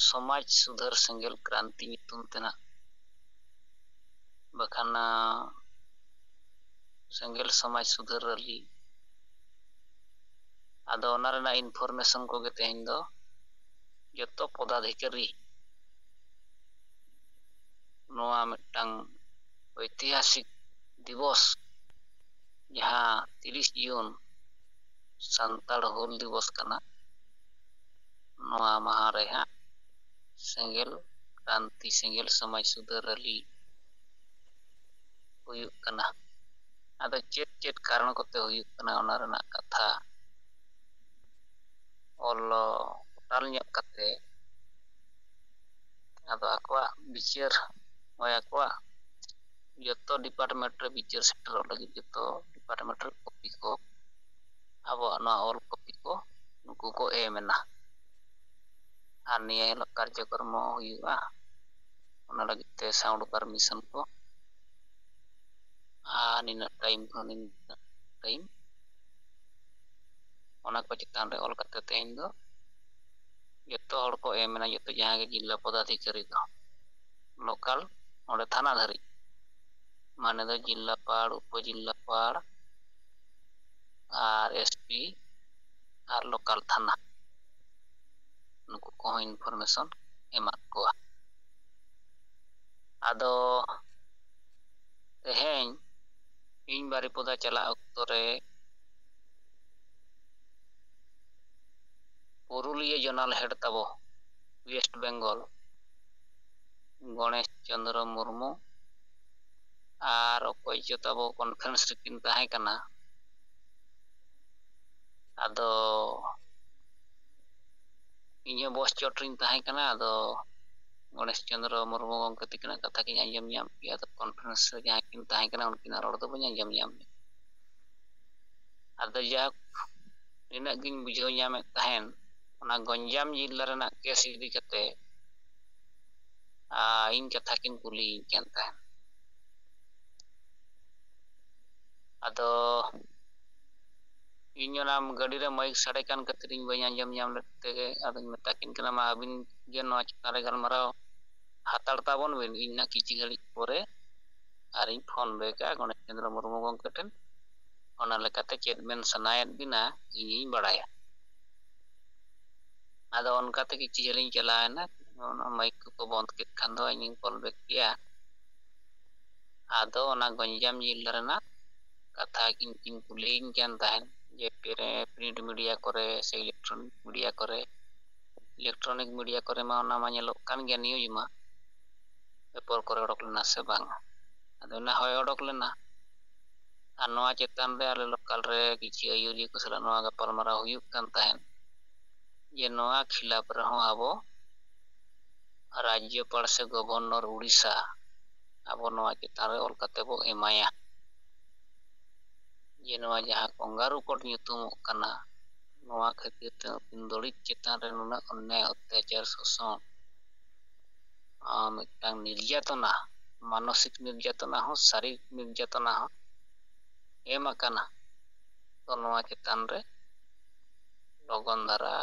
ᱥᱚᱢᱟᱡᱽ ᱥᱩᱫᱷᱟᱹᱨ ᱥᱮᱸᱜᱮᱞ ᱠᱨᱟᱱᱛᱤ ᱧᱩᱛᱩᱢ ᱛᱮᱱᱟᱜ, ᱵᱟᱠᱷᱟᱱ ᱥᱮᱸᱜᱮᱞ ᱥᱚᱢᱟᱡᱽ ᱥᱩᱫᱷᱟᱹᱨ ᱨᱮᱞᱤ᱾ ᱟᱫᱚ ᱚᱱᱟ ᱨᱮᱱᱟᱜ information ᱠᱚᱜᱮ ᱛᱮᱦᱮᱧ ᱫᱚ ᱡᱚᱛᱚ ᱯᱚᱫᱟᱫᱷᱤᱠᱟᱨᱤ ᱱᱚᱣᱟ ᱢᱤᱫᱴᱟᱝ ᱳᱭᱛᱤᱦᱟᱥᱤᱠ ᱫᱤᱵᱚᱥ, ᱡᱟᱦᱟᱸ ᱛᱤᱨᱤᱥ ᱡᱩᱱ ᱥᱟᱱᱛᱟᱲ ᱦᱩᱞ ᱫᱤᱵᱚᱥ ᱠᱟᱱᱟ, ᱱᱚᱣᱟ ᱢᱟᱦᱟ ᱨᱮ ᱦᱟᱸᱜ ᱥᱮᱸᱜᱮᱞ ᱠᱨᱟᱱᱛᱤ, ᱥᱮᱸᱜᱮᱞ ᱥᱚᱢᱟᱡᱽ ᱥᱩᱫᱷᱟᱹᱨ ᱨᱮᱞᱤ ᱦᱩᱭᱩᱜ ᱠᱟᱱᱟ᱾ ᱟᱫᱚ ᱪᱮᱫ ᱪᱮᱫ ᱠᱟᱨᱚᱱ ᱠᱚᱛᱮ ᱦᱩᱭᱩᱜ ᱠᱟᱱᱟ, ᱚᱱᱟ ᱨᱮᱱᱟᱜ ᱠᱟᱛᱷᱟ ᱚᱞ ᱴᱳᱴᱟᱞ ᱧᱚᱜ ᱠᱟᱛᱮ, ᱟᱫᱚ ᱟᱠᱚᱣᱟᱜ ᱵᱤᱪᱟᱹᱨ, ᱦᱳᱭ, ᱟᱠᱚᱣᱟᱜ ᱡᱚᱛᱚ ᱰᱤᱯᱟᱨᱴᱢᱮᱱᱴ ᱨᱮ ᱵᱤᱪᱟᱹᱨ ᱥᱮᱴᱮᱨᱚᱜ ᱞᱟᱹᱜᱤᱫ ᱡᱚᱛᱚ ᱰᱤᱯᱟᱨᱴᱢᱮᱱᱴ ᱨᱮ ᱠᱚᱯᱤ ᱠᱚ, ᱟᱵᱚᱣᱟᱜ ᱱᱚᱣᱟ ᱚᱞ ᱠᱚᱯᱤ ᱠᱚ ᱱᱩᱠᱩ ᱠᱚ ᱮᱢ ᱮᱱᱟ᱾ ᱟᱨ ᱱᱤᱭᱟᱹ ᱦᱤᱞᱳᱜ ᱠᱟᱨᱡᱚᱠᱨᱚᱢ ᱦᱩᱭᱩᱜᱼᱟ, ᱚᱱᱟ ᱞᱟᱹᱜᱤᱫ ᱛᱮ ᱥᱟᱣᱩᱱᱰ ᱯᱟᱨᱢᱤᱥᱚᱱ ᱠᱚ, ᱟᱨ ᱱᱤᱱᱟᱹᱜ ᱴᱟᱭᱤᱢ ᱠᱷᱚᱱ ᱱᱤᱱᱟᱹᱜ ᱴᱟᱭᱤᱢ, ᱚᱱᱟ ᱠᱚ ᱪᱮᱛᱟᱱ ᱨᱮ ᱚᱞ ᱠᱟᱛᱮ ᱛᱮᱦᱮᱧ ᱫᱚ ᱡᱚᱛᱚ ᱦᱚᱲ ᱠᱚ ᱮᱢ ᱮᱱᱟ, ᱡᱚᱛᱚ ᱡᱟᱦᱟᱸ ᱜᱮ ᱡᱤᱞᱟ ᱯᱚᱫᱟᱫᱷᱤᱠᱟᱨᱤ ᱫᱚ, ᱞᱳᱠᱟᱞ ᱱᱚᱰᱮ ᱛᱷᱟᱱᱟ ᱫᱷᱟᱹᱨᱤᱡ, ᱢᱟᱱᱮ ᱫᱚ ᱡᱤᱞᱟᱯᱟᱲ, ᱩᱯᱚᱡᱤᱞᱟᱯᱟᱲ, ᱟᱨ ᱮᱥᱯᱤ, ᱟᱨ ᱞᱳᱠᱟᱞ ᱛᱷᱟᱱᱟ, ᱱᱩᱠᱩ ᱠᱚᱦᱚᱸ information ᱮᱢᱟᱫ ᱠᱚᱣᱟ᱾ ᱟᱫᱚ ᱛᱮᱦᱮᱧ ᱤᱧ ᱵᱟᱨᱤᱯᱚᱫᱟ ᱪᱟᱞᱟᱜ ᱚᱠᱛᱚ ᱨᱮ ᱯᱩᱨᱩᱞᱤᱭᱟᱹ ᱡᱳᱱᱟᱞ ᱦᱮᱰ ᱛᱟᱵᱚ ᱳᱭᱮᱥᱴ ᱵᱮᱝᱜᱚᱞ, ᱜᱚᱬᱮᱥ ᱪᱚᱸᱫᱽᱨᱚ ᱢᱩᱨᱢᱩ, ᱟᱨ ᱚᱠᱚᱭ ᱪᱚ ᱛᱟᱵᱚ ᱠᱚᱱᱯᱷᱟᱨᱮᱱᱥ ᱨᱮᱠᱤᱱ ᱛᱟᱦᱮᱸ ᱠᱟᱱᱟ᱾ ᱟᱫᱚ ᱤᱧ ᱦᱚᱸ ᱵᱚᱥ ᱪᱚᱴ ᱨᱤᱧ ᱛᱟᱦᱮᱸ ᱠᱟᱱᱟ᱾ ᱟᱫᱚ ᱜᱚᱬᱮᱥ ᱪᱚᱸᱫᱽᱨᱚ ᱢᱩᱨᱢᱩ ᱜᱚᱢᱠᱮ ᱛᱟᱹᱠᱤᱱᱟᱜ ᱠᱟᱛᱷᱟ ᱜᱤᱧ ᱟᱸᱡᱚᱢ ᱧᱟᱢ ᱠᱮᱜᱼᱟ᱾ ᱟᱫᱚ ᱠᱚᱱᱯᱷᱟᱨᱮᱱᱥ ᱨᱮ ᱡᱟᱦᱟᱸᱭ ᱠᱤᱱ ᱛᱟᱦᱮᱸ ᱠᱟᱱᱟ, ᱩᱱᱠᱤᱱᱟᱜ ᱨᱚᱲ ᱫᱚ ᱵᱟᱹᱧ ᱟᱸᱡᱚᱢ ᱧᱟᱢ ᱞᱮᱫᱟ᱾ ᱟᱫᱚ ᱡᱟᱠ, ᱱᱤᱱᱟᱹᱜ ᱜᱤᱧ ᱵᱩᱡᱷᱟᱹᱣ ᱧᱟᱢᱮᱫ ᱛᱟᱦᱮᱱ, ᱚᱱᱟ ᱜᱚᱧᱡᱟᱢ ᱡᱮᱞᱟ ᱨᱮᱱᱟᱜ ᱠᱮᱥ ᱤᱫᱤ ᱠᱟᱛᱮ ᱤᱧ ᱠᱟᱛᱷᱟ ᱠᱤᱱ ᱠᱩᱞᱤᱭᱤᱧ ᱠᱟᱱ ᱛᱟᱦᱮᱱ᱾ ᱟᱫᱚ ᱤᱧ ᱚᱱᱟ ᱜᱟᱹᱰᱤ ᱨᱮ ᱢᱟᱭᱤᱠ ᱥᱟᱰᱮ ᱠᱟᱱ ᱠᱷᱟᱹᱛᱤᱨ ᱤᱧ ᱵᱟᱹᱧ ᱟᱸᱡᱚᱢ ᱧᱟᱢ ᱞᱮᱫ ᱛᱮᱜᱮ ᱟᱫᱚᱧ ᱢᱮᱛᱟ ᱠᱤᱱ ᱠᱟᱱᱟ, ᱢᱟ ᱟᱹᱵᱤᱱ ᱜᱮ ᱱᱚᱣᱟ ᱪᱮᱛᱟᱱ ᱨᱮ ᱜᱟᱞᱢᱟᱨᱟᱣ ᱦᱟᱛᱟᱲ ᱛᱟᱵᱚᱱ ᱵᱤᱱ, ᱤᱧ ᱱᱟᱜ ᱠᱤᱪᱷᱩ ᱜᱷᱟᱹᱲᱤᱡ ᱯᱚᱨᱮ ᱟᱨᱤᱧ ᱯᱷᱳᱱ ᱵᱮᱠᱟ ᱜᱚᱱᱮᱥ ᱪᱚᱸᱫᱽᱨᱚ ᱢᱩᱨᱢᱩ ᱜᱚᱢᱠᱮ ᱴᱷᱮᱱ, ᱚᱱᱟ ᱞᱮᱠᱟᱛᱮ ᱪᱮᱫ ᱢᱮᱱ ᱥᱟᱱᱟᱭᱮᱫ ᱵᱤᱱᱟ ᱤᱧᱤᱧ ᱵᱟᱲᱟᱭᱟ᱾ ᱟᱫᱚ ᱚᱱᱠᱟᱛᱮ ᱠᱤᱪᱷᱩ ᱡᱷᱟᱹᱞᱤᱧ ᱪᱟᱞᱟᱣᱮᱱᱟ, ᱚᱱᱟ ᱢᱟᱭᱤᱠ ᱠᱚᱠᱚ ᱵᱚᱱᱫ ᱠᱮᱫ ᱠᱷᱟᱱ ᱫᱚ ᱤᱧᱤᱧ ᱠᱚᱞ ᱵᱮᱠ ᱠᱮᱜᱼᱟ᱾ ᱟᱫᱚ ᱚᱱᱟ ᱜᱚᱧᱡᱟᱢ ᱡᱮᱞᱟ ᱨᱮᱱᱟᱜ ᱠᱟᱛᱷᱟ ᱠᱤᱱ ᱠᱤᱱ ᱠᱩᱞᱤᱭᱤᱧ ᱠᱟᱱ ᱛᱟᱦᱮᱸᱫ ᱡᱮ ᱯᱨᱤᱱᱴ ᱢᱤᱰᱤᱭᱟ ᱠᱚᱨᱮ ᱥᱮ ᱤᱞᱮᱠᱴᱨᱚᱱᱤᱠ ᱢᱤᱰᱤᱭᱟ ᱠᱚᱨᱮ, ᱤᱞᱮᱠᱴᱨᱚᱱᱤᱠ ᱢᱤᱰᱤᱭᱟ ᱠᱚᱨᱮ ᱢᱟ ᱚᱱᱟ ᱢᱟ ᱧᱮᱞᱚᱜ ᱠᱟᱱ ᱜᱮᱭᱟ, ᱱᱤᱭᱩᱡᱽ ᱢᱟ ᱯᱮᱯᱟᱨ ᱠᱚᱨᱮ ᱚᱰᱚᱠ ᱞᱮᱱᱟ ᱥᱮ ᱵᱟᱝ᱾ ᱟᱫᱚ ᱚᱱᱟ ᱦᱳᱭ ᱚᱰᱚᱠ ᱞᱮᱱᱟ᱾ ᱟᱨ ᱱᱚᱣᱟ ᱪᱮᱛᱟᱱ ᱨᱮ ᱟᱞᱮ ᱞᱳᱠᱟᱞ ᱨᱮ ᱠᱤᱪᱷᱩ ᱟᱹᱭᱩᱨᱤᱭᱟᱹ ᱠᱚ ᱥᱟᱞᱟᱜ ᱱᱚᱣᱟ ᱜᱟᱯᱟᱞᱢᱟᱨᱟᱣ ᱦᱩᱭᱩᱜ ᱠᱟᱱ ᱛᱟᱦᱮᱸᱫ ᱡᱮ ᱱᱚᱣᱟ ᱠᱷᱤᱞᱟᱯ ᱨᱮᱦᱚᱸ ᱟᱵᱚ ᱨᱟᱡᱽᱡᱚᱯᱟᱲ ᱥᱮ ᱜᱚᱵᱷᱚᱨᱱᱚᱨ ᱩᱲᱤᱥᱥᱟ ᱟᱵᱚ ᱱᱚᱣᱟ ᱪᱮᱛᱟᱱ ᱨᱮ ᱚᱞ ᱠᱟᱛᱮ ᱵᱚ ᱮᱢᱟᱭᱟ ᱡᱮ ᱱᱚᱣᱟ ᱡᱟᱦᱟᱸ ᱠᱚᱝᱜᱟᱨᱩ ᱠᱳᱰ ᱧᱩᱛᱩᱢᱚᱜ ᱠᱟᱱᱟ, ᱱᱚᱣᱟ ᱠᱷᱟᱹᱛᱤᱨ ᱛᱮ ᱩᱱᱠᱤᱱ ᱫᱚᱞᱤᱛ ᱪᱮᱛᱟᱱ ᱨᱮ ᱱᱩᱱᱟᱹᱜ ᱚᱱᱱᱭᱟᱭ, ᱚᱛᱛᱟᱪᱟᱨ, ᱥᱳᱥᱚᱱ, ᱟᱨ ᱢᱤᱫᱴᱟᱝ ᱱᱤᱨᱡᱟᱛᱚᱱᱟ, ᱢᱟᱱᱚᱥᱤᱠ ᱱᱤᱨᱡᱟᱛᱚᱱᱟ ᱦᱚᱸ, ᱥᱟᱨᱤᱨᱤᱠ ᱱᱤᱨᱡᱟᱛᱚᱱᱟ ᱦᱚᱸ ᱮᱢ ᱟᱠᱟᱱᱟ᱾ ᱛᱚ ᱱᱚᱣᱟ ᱪᱮᱛᱟᱱ ᱨᱮ ᱞᱚᱜᱚᱱ ᱫᱷᱟᱨᱟ,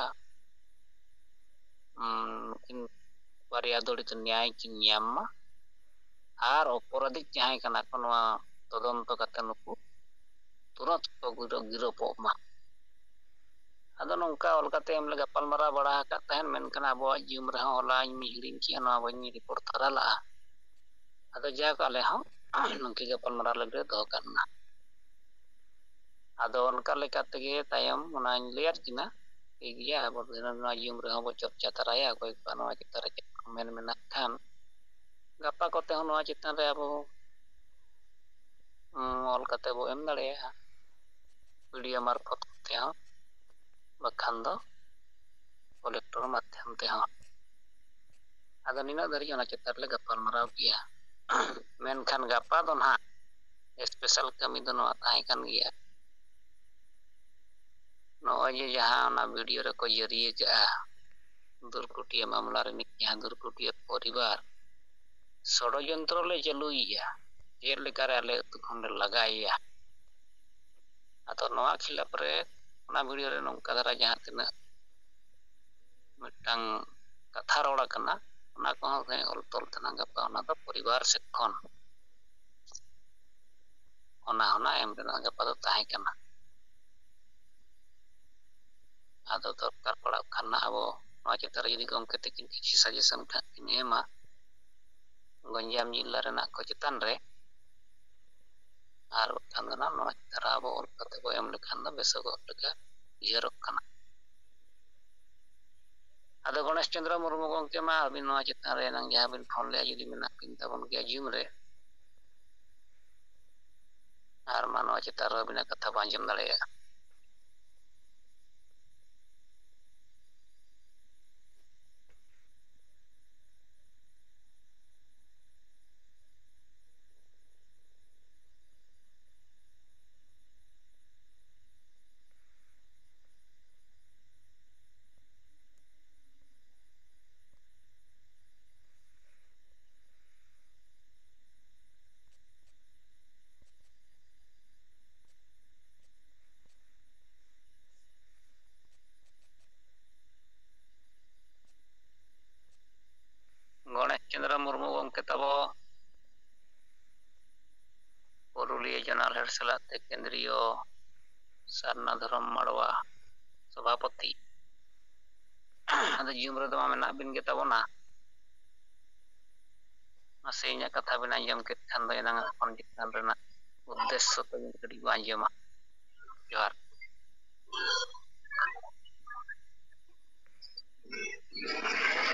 ᱩᱸ, ᱱᱩᱠᱤᱱ ᱵᱟᱨᱭᱟ ᱫᱚᱞᱤᱛ ᱱᱮᱭᱟᱭ ᱠᱤᱱ ᱧᱟᱢ ᱢᱟ᱾ ᱟᱨ ᱚᱯᱚᱨᱟᱫᱷᱤᱠ ᱡᱟᱦᱟᱸᱭ ᱠᱟᱱᱟ ᱠᱚ, ᱱᱚᱣᱟ ᱛᱚᱫᱚᱱᱛᱚ ᱠᱟᱛᱮ ᱱᱩᱠᱩ ᱛᱩᱨᱟᱹᱛ ᱠᱚ ᱜᱤᱨᱟᱹ-, ᱜᱤᱨᱟᱹᱯᱚᱜ ᱢᱟ᱾ ᱟᱫᱚ ᱱᱚᱝᱠᱟ ᱚᱞ ᱠᱟᱛᱮ ᱮᱢ ᱞᱮ ᱜᱟᱯᱟᱞᱢᱟᱨᱟᱣ ᱵᱟᱲᱟ ᱟᱠᱟᱫ ᱛᱟᱦᱮᱸᱱ, ᱢᱮᱱᱠᱷᱟᱱ ᱟᱵᱚᱣᱟᱜ ᱡᱤᱭᱚᱱ ᱨᱮᱦᱚᱸ ᱦᱚᱞᱟ ᱤᱧ ᱦᱤᱲᱤᱧ ᱠᱮᱜᱼᱟ, ᱱᱚᱣᱟ ᱵᱟᱹᱧ ᱨᱤᱯᱳᱨᱴ ᱛᱟᱨᱟ ᱞᱟᱜᱼᱟ᱾ ᱟᱫᱚ ᱡᱟᱠ, ᱟᱞᱮ ᱦᱚᱸ ᱱᱚᱝᱠᱟ ᱜᱟᱯᱟᱞᱢᱟᱨᱟᱣ ᱞᱟᱹᱜᱤᱫ ᱞᱮ ᱫᱚᱦᱚ ᱠᱟᱜ ᱢᱟ᱾ ᱟᱫᱚ ᱚᱱᱠᱟ ᱞᱮᱠᱟ ᱛᱮᱜᱮ ᱛᱟᱭᱚᱢ ᱚᱱᱟᱧ ᱞᱟᱹᱭᱟᱫ ᱠᱤᱱᱟ, ᱴᱷᱤᱠ ᱜᱮᱭᱟ, ᱟᱵᱚ ᱫᱷᱤᱱᱟᱹᱱ ᱱᱚᱣᱟ ᱡᱤᱭᱚᱱ ᱨᱮᱦᱚᱸ ᱵᱚ ᱪᱚᱨᱪᱟ ᱛᱟᱨᱟᱭᱟ, ᱚᱠᱚᱭ ᱠᱚᱣᱟᱜ ᱱᱚᱣᱟ ᱪᱮᱛᱟᱱ ᱨᱮ ᱪᱮᱫ ᱠᱚ ᱢᱮᱱ ᱢᱮᱱᱟᱜ ᱠᱷᱟᱱ᱾ ᱜᱟᱯᱟ ᱠᱚᱛᱮ ᱦᱚᱸ ᱱᱚᱣᱟ ᱪᱮᱛᱟᱱ ᱨᱮ ᱟᱵᱚ, ᱩᱸ, ᱚᱞ ᱠᱟᱛᱮ ᱵᱚ ᱮᱢ ᱫᱟᱲᱮᱭᱟᱜᱼᱟ, ᱯᱤᱰᱤᱭᱟ ᱢᱟᱨᱯᱷᱚᱛ ᱠᱚᱛᱮ ᱦᱚᱸ, ᱵᱟᱠᱷᱟᱱ ᱫᱚ ᱠᱚᱞᱮᱠᱴᱚᱨ ᱢᱟᱫᱽᱫᱷᱚᱢ ᱛᱮᱦᱚᱸ᱾ ᱟᱫᱚ ᱱᱤᱱᱟᱹᱜ ᱫᱷᱟᱹᱨᱤᱡ ᱚᱱᱟ ᱪᱮᱛᱟᱱ ᱨᱮᱞᱮ ᱜᱟᱯᱟᱞᱢᱟᱨᱟᱣ ᱠᱮᱜᱼᱟ᱾ ᱢᱮᱱᱠᱷᱟᱱ ᱜᱟᱯᱟ ᱫᱚ ᱱᱟᱦᱟᱜ ᱥᱯᱮᱥᱟᱞ ᱠᱟᱹᱢᱤ ᱫᱚ ᱱᱚᱣᱟ ᱛᱟᱦᱮᱸ ᱠᱟᱱ ᱜᱮᱭᱟ᱾ ᱱᱚᱜᱼᱚᱭ ᱡᱮ ᱡᱟᱦᱟᱸ ᱚᱱᱟ ᱵᱷᱤᱰᱤᱭᱳ ᱨᱮᱠᱚ ᱡᱟᱹᱨᱤ ᱟᱠᱟᱫᱼᱟ, ᱫᱩᱨᱠᱩᱴᱤᱭᱟᱹ ᱢᱟᱢᱞᱟ ᱨᱤᱱᱤᱡ ᱡᱟᱦᱟᱸ ᱫᱩᱨᱠᱩᱴᱤᱭᱟᱹ ᱯᱚᱨᱤᱵᱟᱨ ᱥᱚᱲᱚᱡᱚᱱᱛᱨᱚ ᱞᱮ ᱪᱟᱹᱞᱩᱭᱮᱫᱼᱟ, ᱪᱮᱫ ᱞᱮᱠᱟᱨᱮ ᱟᱞᱮ ᱟᱹᱛᱩ ᱠᱷᱚᱱ ᱞᱮ ᱞᱟᱜᱟᱭᱮᱭᱟ᱾ ᱟᱫᱚ ᱱᱚᱣᱟ ᱠᱷᱤᱞᱟᱯ ᱨᱮ ᱚᱱᱟ ᱵᱷᱤᱰᱤᱭᱳ ᱨᱮ ᱱᱚᱝᱠᱟ ᱫᱷᱟᱨᱟ ᱡᱟᱦᱟᱸ ᱛᱤᱱᱟᱹᱜ ᱢᱤᱫᱴᱟᱝ ᱠᱟᱛᱷᱟ ᱨᱚᱲ ᱟᱠᱟᱱᱟ, ᱚᱱᱟ ᱠᱚᱦᱚᱸ ᱚᱞ ᱛᱚᱞ ᱛᱮᱱᱟᱜ ᱜᱟᱯᱟ ᱚᱱᱟ ᱫᱚ ᱯᱚᱨᱤᱵᱟᱨ ᱥᱮᱫ ᱠᱷᱚᱱ ᱚᱱᱟ ᱦᱚᱸ ᱮᱢ ᱨᱮᱱᱟᱜ ᱜᱟᱯᱟ ᱫᱚ ᱛᱟᱦᱮᱸ ᱠᱟᱱᱟ᱾ ᱟᱫᱚ ᱫᱚᱨᱠᱟᱨ ᱯᱟᱲᱟᱜ ᱠᱷᱟᱱ ᱱᱟᱜ ᱟᱵᱚ ᱱᱚᱣᱟ ᱪᱮᱛᱟᱱ ᱨᱮ ᱡᱩᱫᱤ ᱜᱚᱢᱠᱮ ᱛᱟᱹᱠᱤᱱ ᱠᱤᱪᱷᱩ ᱥᱟᱡᱮᱥᱚᱱ ᱠᱷᱟᱱ ᱠᱤᱱ ᱮᱢᱟ ᱜᱚᱧᱡᱟᱢ ᱡᱤᱞᱟ ᱨᱮᱱᱟᱜ ᱠᱚ ᱪᱮᱛᱟᱱ ᱨᱮ, ᱟᱨ ᱵᱟᱠᱷᱟᱱ ᱫᱚ ᱱᱟᱜ ᱱᱚᱣᱟ ᱪᱮᱛᱟᱱ ᱨᱮ ᱟᱵᱚ ᱚᱞ ᱠᱟᱛᱮ ᱵᱚ ᱮᱢ ᱞᱮᱠᱷᱟᱱ ᱫᱚ ᱵᱮᱥᱚᱜᱚᱜ ᱞᱮᱠᱟ ᱩᱭᱦᱟᱹᱨᱚᱜ ᱠᱟᱱᱟ᱾ ᱟᱫᱚ ᱜᱚᱬᱮᱥ ᱪᱚᱸᱫᱽᱨᱚ ᱢᱩᱨᱢᱩ ᱜᱚᱢᱠᱮ ᱢᱟ ᱟᱹᱵᱤᱱ ᱱᱚᱣᱟ ᱪᱮᱛᱟᱱ ᱨᱮ ᱮᱱᱟᱝ ᱡᱟᱦᱟᱸ ᱵᱤᱱ ᱯᱷᱳᱱ ᱞᱮᱜᱼᱟ, ᱡᱩᱫᱤ ᱢᱮᱱᱟᱜ ᱵᱤᱱ ᱛᱟᱵᱚᱱ ᱜᱮᱭᱟ ᱡᱩᱢ ᱨᱮ, ᱟᱨ ᱢᱟ ᱱᱚᱣᱟ ᱪᱮᱛᱟᱱ ᱨᱮ ᱟᱹᱵᱤᱱᱟᱜ ᱠᱟᱛᱷᱟ ᱵᱚ ᱟᱸᱡᱚᱢ ᱫᱟᱲᱮᱭᱟᱜᱼᱟ᱾ ᱜᱚᱬᱮᱥ ᱪᱚᱸᱫᱽᱨᱚ ᱢᱩᱨᱢᱩ ᱜᱚᱢᱠᱮ ᱛᱟᱵᱚ ᱯᱩᱨᱩᱞᱤᱭᱟᱹ ᱡᱚᱱᱟᱞ ᱦᱮᱰ ᱥᱟᱞᱟᱜ ᱛᱮ ᱠᱮᱱᱫᱨᱤᱭᱚ ᱥᱟᱨᱱᱟ ᱫᱷᱚᱨᱚᱢ ᱢᱟᱲᱣᱟ ᱥᱚᱵᱷᱟᱯᱚᱛᱤ᱾ ᱟᱫᱚ ᱡᱩᱢ ᱨᱮᱫᱚ ᱢᱟ ᱢᱮᱱᱟᱜ ᱵᱤᱱ ᱜᱮ ᱛᱟᱵᱚᱱᱟ᱾ ᱢᱟᱥᱮ ᱤᱧᱟᱹᱜ ᱠᱟᱛᱷᱟ ᱵᱤᱱ ᱟᱸᱡᱚᱢ ᱠᱮᱫ ᱠᱷᱟᱱ ᱫᱚ ᱮᱱᱟᱝ ᱟᱜ ᱯᱷᱳᱱ ᱪᱮᱛᱟᱱ ᱨᱮᱱᱟᱜ ᱩᱫᱽᱫᱮᱥᱥᱚ ᱛᱟᱵᱤᱱ ᱠᱟᱹᱴᱤᱡ ᱵᱚ ᱟᱸᱡᱚᱢᱟ᱾ ᱡᱚᱦᱟᱨ᱾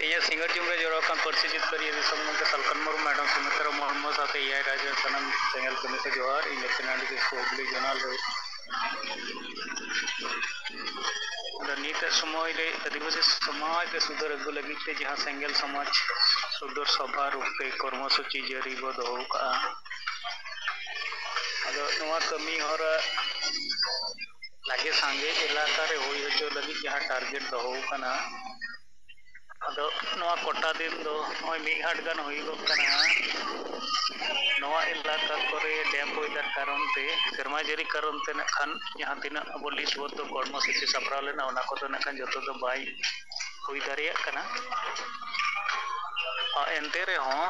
ᱤᱧᱟᱹᱜ ᱥᱤᱸᱜᱟᱹᱲ ᱡᱩᱢ ᱨᱮ ᱡᱚᱲᱟᱣ ᱟᱠᱟᱱ ᱯᱟᱹᱨᱥᱤ ᱡᱤᱛᱠᱟᱹᱨᱤᱭᱟᱹ ᱫᱤᱥᱚᱢ ᱜᱚᱢᱠᱮ ᱥᱟᱞᱠᱷᱟᱱ ᱢᱩᱨᱢᱩ, ᱢᱮᱰᱟᱢ ᱥᱩᱢᱤᱛᱨᱟ ᱢᱩᱨᱢᱩ ᱥᱟᱶᱛᱮ ᱮᱭᱟᱭ ᱨᱟᱡᱽ ᱨᱮᱱ ᱥᱟᱱᱟᱢ ᱥᱮᱸᱜᱮᱞ ᱠᱟᱹᱢᱤ ᱠᱚ ᱡᱚᱦᱟᱨ᱾ ᱤᱧ ᱞᱮᱯᱷᱴᱮᱱᱟᱱᱴ ᱰᱤ ᱥᱤ ᱦᱩᱜᱽᱞᱤ ᱡᱳᱱᱟᱞ ᱨᱮ᱾ ᱟᱫᱚ ᱱᱤᱛᱟᱜ ᱥᱚᱢᱚᱭ ᱨᱮ ᱟᱹᱫᱤᱵᱟᱹᱥᱤ ᱥᱚᱢᱟᱡᱽ ᱨᱮ ᱥᱩᱫᱷᱟᱹᱨ ᱟᱹᱜᱩ ᱞᱟᱹᱜᱤᱫ ᱛᱮ ᱡᱟᱦᱟᱸ ᱥᱮᱸᱜᱮᱞ ᱥᱚᱢᱟᱡᱽ ᱥᱩᱫᱷᱟᱹᱨ ᱥᱚᱵᱷᱟ ᱨᱩᱯ ᱛᱮ ᱠᱚᱨᱢᱚ ᱥᱩᱪᱤ ᱡᱟᱹᱨᱤ ᱵᱚ ᱫᱚᱦᱚ ᱠᱟᱜᱼᱟ, ᱟᱫᱚ ᱱᱚᱣᱟ ᱠᱟᱹᱢᱤ ᱦᱚᱨᱟ ᱞᱟᱜᱮ ᱥᱟᱸᱜᱮ ᱮᱞᱟᱠᱟ ᱨᱮ ᱦᱩᱭ ᱦᱚᱪᱚ ᱞᱟᱹᱜᱤᱫ ᱡᱟᱦᱟᱸ target ᱫᱚᱦᱚ ᱟᱠᱟᱱᱟ, ᱟᱫᱚ ᱱᱚᱣᱟ ᱠᱚᱴᱟ ᱫᱤᱱ ᱫᱚ ᱱᱚᱜᱼᱚᱭ ᱢᱤᱫ ᱦᱟᱴ ᱜᱟᱱ ᱦᱩᱭᱩᱜᱚᱜ ᱠᱟᱱᱟ᱾ ᱱᱚᱣᱟ ᱮᱞᱟᱠᱟ ᱠᱚᱨᱮ dam ᱦᱩᱭ ᱫᱟᱨ ᱠᱟᱨᱚᱱ ᱛᱮ, ᱥᱮᱨᱢᱟ ᱡᱟᱹᱲᱤ ᱠᱟᱨᱚᱱ ᱛᱮ ᱱᱟᱜ ᱠᱷᱟᱱ ᱡᱟᱦᱟᱸ ᱛᱤᱱᱟᱹᱜ ᱟᱵᱚ ᱞᱤᱥᱴ ᱵᱚᱫᱽᱫᱷᱚ ᱠᱚᱨᱢᱚ ᱥᱩᱪᱤ ᱥᱟᱯᱲᱟᱣ ᱞᱮᱱᱟ, ᱚᱱᱟ ᱠᱚᱫᱚ ᱱᱟᱜ ᱠᱷᱟᱱ ᱡᱚᱛᱚ ᱫᱚ ᱵᱟᱭ ᱦᱩᱭ ᱫᱟᱲᱮᱭᱟᱜ ᱠᱟᱱᱟ᱾ ᱟᱨ ᱮᱱᱛᱮ ᱨᱮᱦᱚᱸ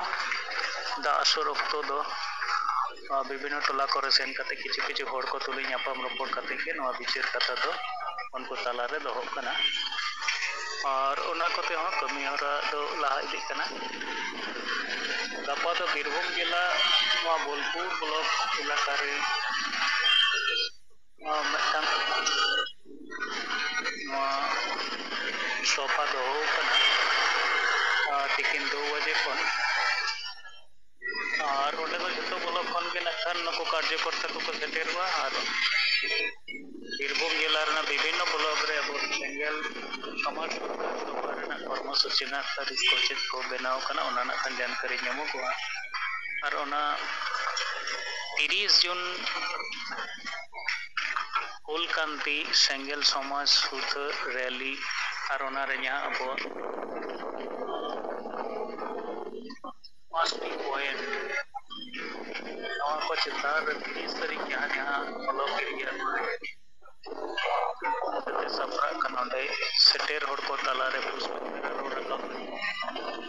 ᱫᱟᱜ ᱟᱥᱚᱨ ᱚᱠᱛᱚ ᱫᱚ, ᱟᱨ ᱵᱤᱵᱷᱤᱱᱱᱚ ᱴᱚᱞᱟ ᱠᱚᱨᱮ ᱥᱮᱱ ᱠᱟᱛᱮ ᱠᱤᱪᱷᱩ ᱠᱤᱪᱷᱩ ᱦᱚᱲ ᱠᱚ ᱛᱩᱞᱩᱡ ᱧᱟᱯᱟᱢ ᱨᱚᱯᱚᱲ ᱠᱟᱛᱮ ᱜᱮ ᱱᱚᱣᱟ ᱵᱤᱪᱟᱹᱨ ᱠᱟᱛᱷᱟ ᱫᱚ ᱩᱱᱠᱩ ᱛᱟᱞᱟᱨᱮ ᱫᱚᱦᱚᱜ ᱠᱟᱱᱟ᱾ ᱟᱨ ᱚᱱᱟ ᱠᱚᱛᱮ ᱦᱚᱸ ᱠᱟᱹᱢᱤ ᱦᱚᱨᱟ ᱫᱚ ᱞᱟᱦᱟ ᱤᱫᱤᱜ ᱠᱟᱱᱟ᱾ ᱜᱟᱯᱟ ᱫᱚ ᱵᱤᱨᱵᱷᱩᱢ ᱡᱮᱞᱟ ᱱᱚᱣᱟ ᱵᱳᱞᱯᱩᱨ ᱵᱞᱚᱠ ᱮᱞᱟᱠᱟ ᱨᱮ ᱱᱚᱣᱟ ᱢᱤᱫᱴᱟᱝ ᱱᱚᱣᱟ ᱥᱚᱵᱷᱟ ᱫᱚᱦᱚ ᱟᱠᱟᱱᱟ, ᱟᱨ ᱛᱤᱠᱤᱱ ᱫᱩ ᱵᱟᱡᱮ ᱠᱷᱚᱱ᱾ ᱟᱨ ᱚᱸᱰᱮ ᱫᱚ ᱡᱷᱚᱛᱚ ᱵᱞᱚᱠ ᱠᱷᱚᱱ ᱜᱮ ᱱᱟᱜ ᱠᱷᱟᱱ ᱱᱩᱠᱩ ᱠᱟᱨᱡᱚᱠᱚᱨᱛᱟ ᱠᱚᱠᱚ ᱥᱮᱴᱮᱨᱚᱜᱼᱟ᱾ ᱟᱨ ᱵᱤᱨᱵᱷᱩᱢ ᱡᱮᱞᱟ ᱨᱮᱱᱟᱜ ᱵᱤᱵᱷᱤᱱᱱᱚ ᱵᱞᱚᱠ ᱨᱮ ᱟᱵᱚ ᱥᱮᱸᱜᱮᱞ ᱥᱚᱢᱟᱡᱽ ᱥᱩᱨᱚᱠᱠᱷᱟ ᱨᱮᱱᱟᱜ ᱠᱚᱨᱢᱚ ᱥᱩᱪᱤ ᱨᱮᱱᱟᱜ ᱛᱟᱹᱨᱤᱠᱷ ᱠᱚ ᱪᱮᱫ ᱠᱚ ᱵᱮᱱᱟᱣ ᱠᱟᱱᱟ, ᱚᱱᱟ ᱨᱮᱱᱟᱜ ᱠᱷᱟᱱ ᱡᱟᱱᱠᱟᱨᱤ ᱧᱟᱢᱚᱜᱚᱜᱼᱟ᱾ ᱟᱨ ᱚᱱᱟ ᱛᱤᱨᱤᱥ ᱡᱩᱱ ᱦᱩᱞ ᱠᱟᱱᱛᱤ ᱥᱮᱸᱜᱮᱞ ᱥᱚᱢᱟᱡᱽ ᱥᱩᱫᱷᱟᱹ ᱨᱮᱞᱤ ᱟᱨ ᱚᱱᱟᱨᱮ ᱡᱟᱦᱟᱸ ᱟᱵᱚᱣᱟᱜ ᱯᱟᱸᱪᱴᱤ ᱯᱚᱭᱮᱱᱴ, ᱱᱚᱣᱟ ᱠᱚ ᱪᱮᱛᱟᱱ ᱨᱮ ᱛᱤᱨᱤᱥ ᱛᱟᱹᱨᱤᱠᱷ ᱡᱟᱦᱟᱸ ᱡᱟᱦᱟᱸ ᱵᱞᱚᱠ ᱮᱨᱤᱭᱟ ᱠᱚᱨᱮ ᱥᱟᱯᱲᱟᱜ ᱠᱟᱱᱟ, ᱚᱸᱰᱮ ᱥᱮᱴᱮᱨ ᱦᱚᱲ ᱠᱚ ᱛᱟᱞᱟᱨᱮ ᱯᱩᱥᱯᱟᱧᱡᱚᱨᱤ ᱨᱚᱲ ᱨᱟᱠᱟᱵ ᱞᱟᱹᱜᱤᱫ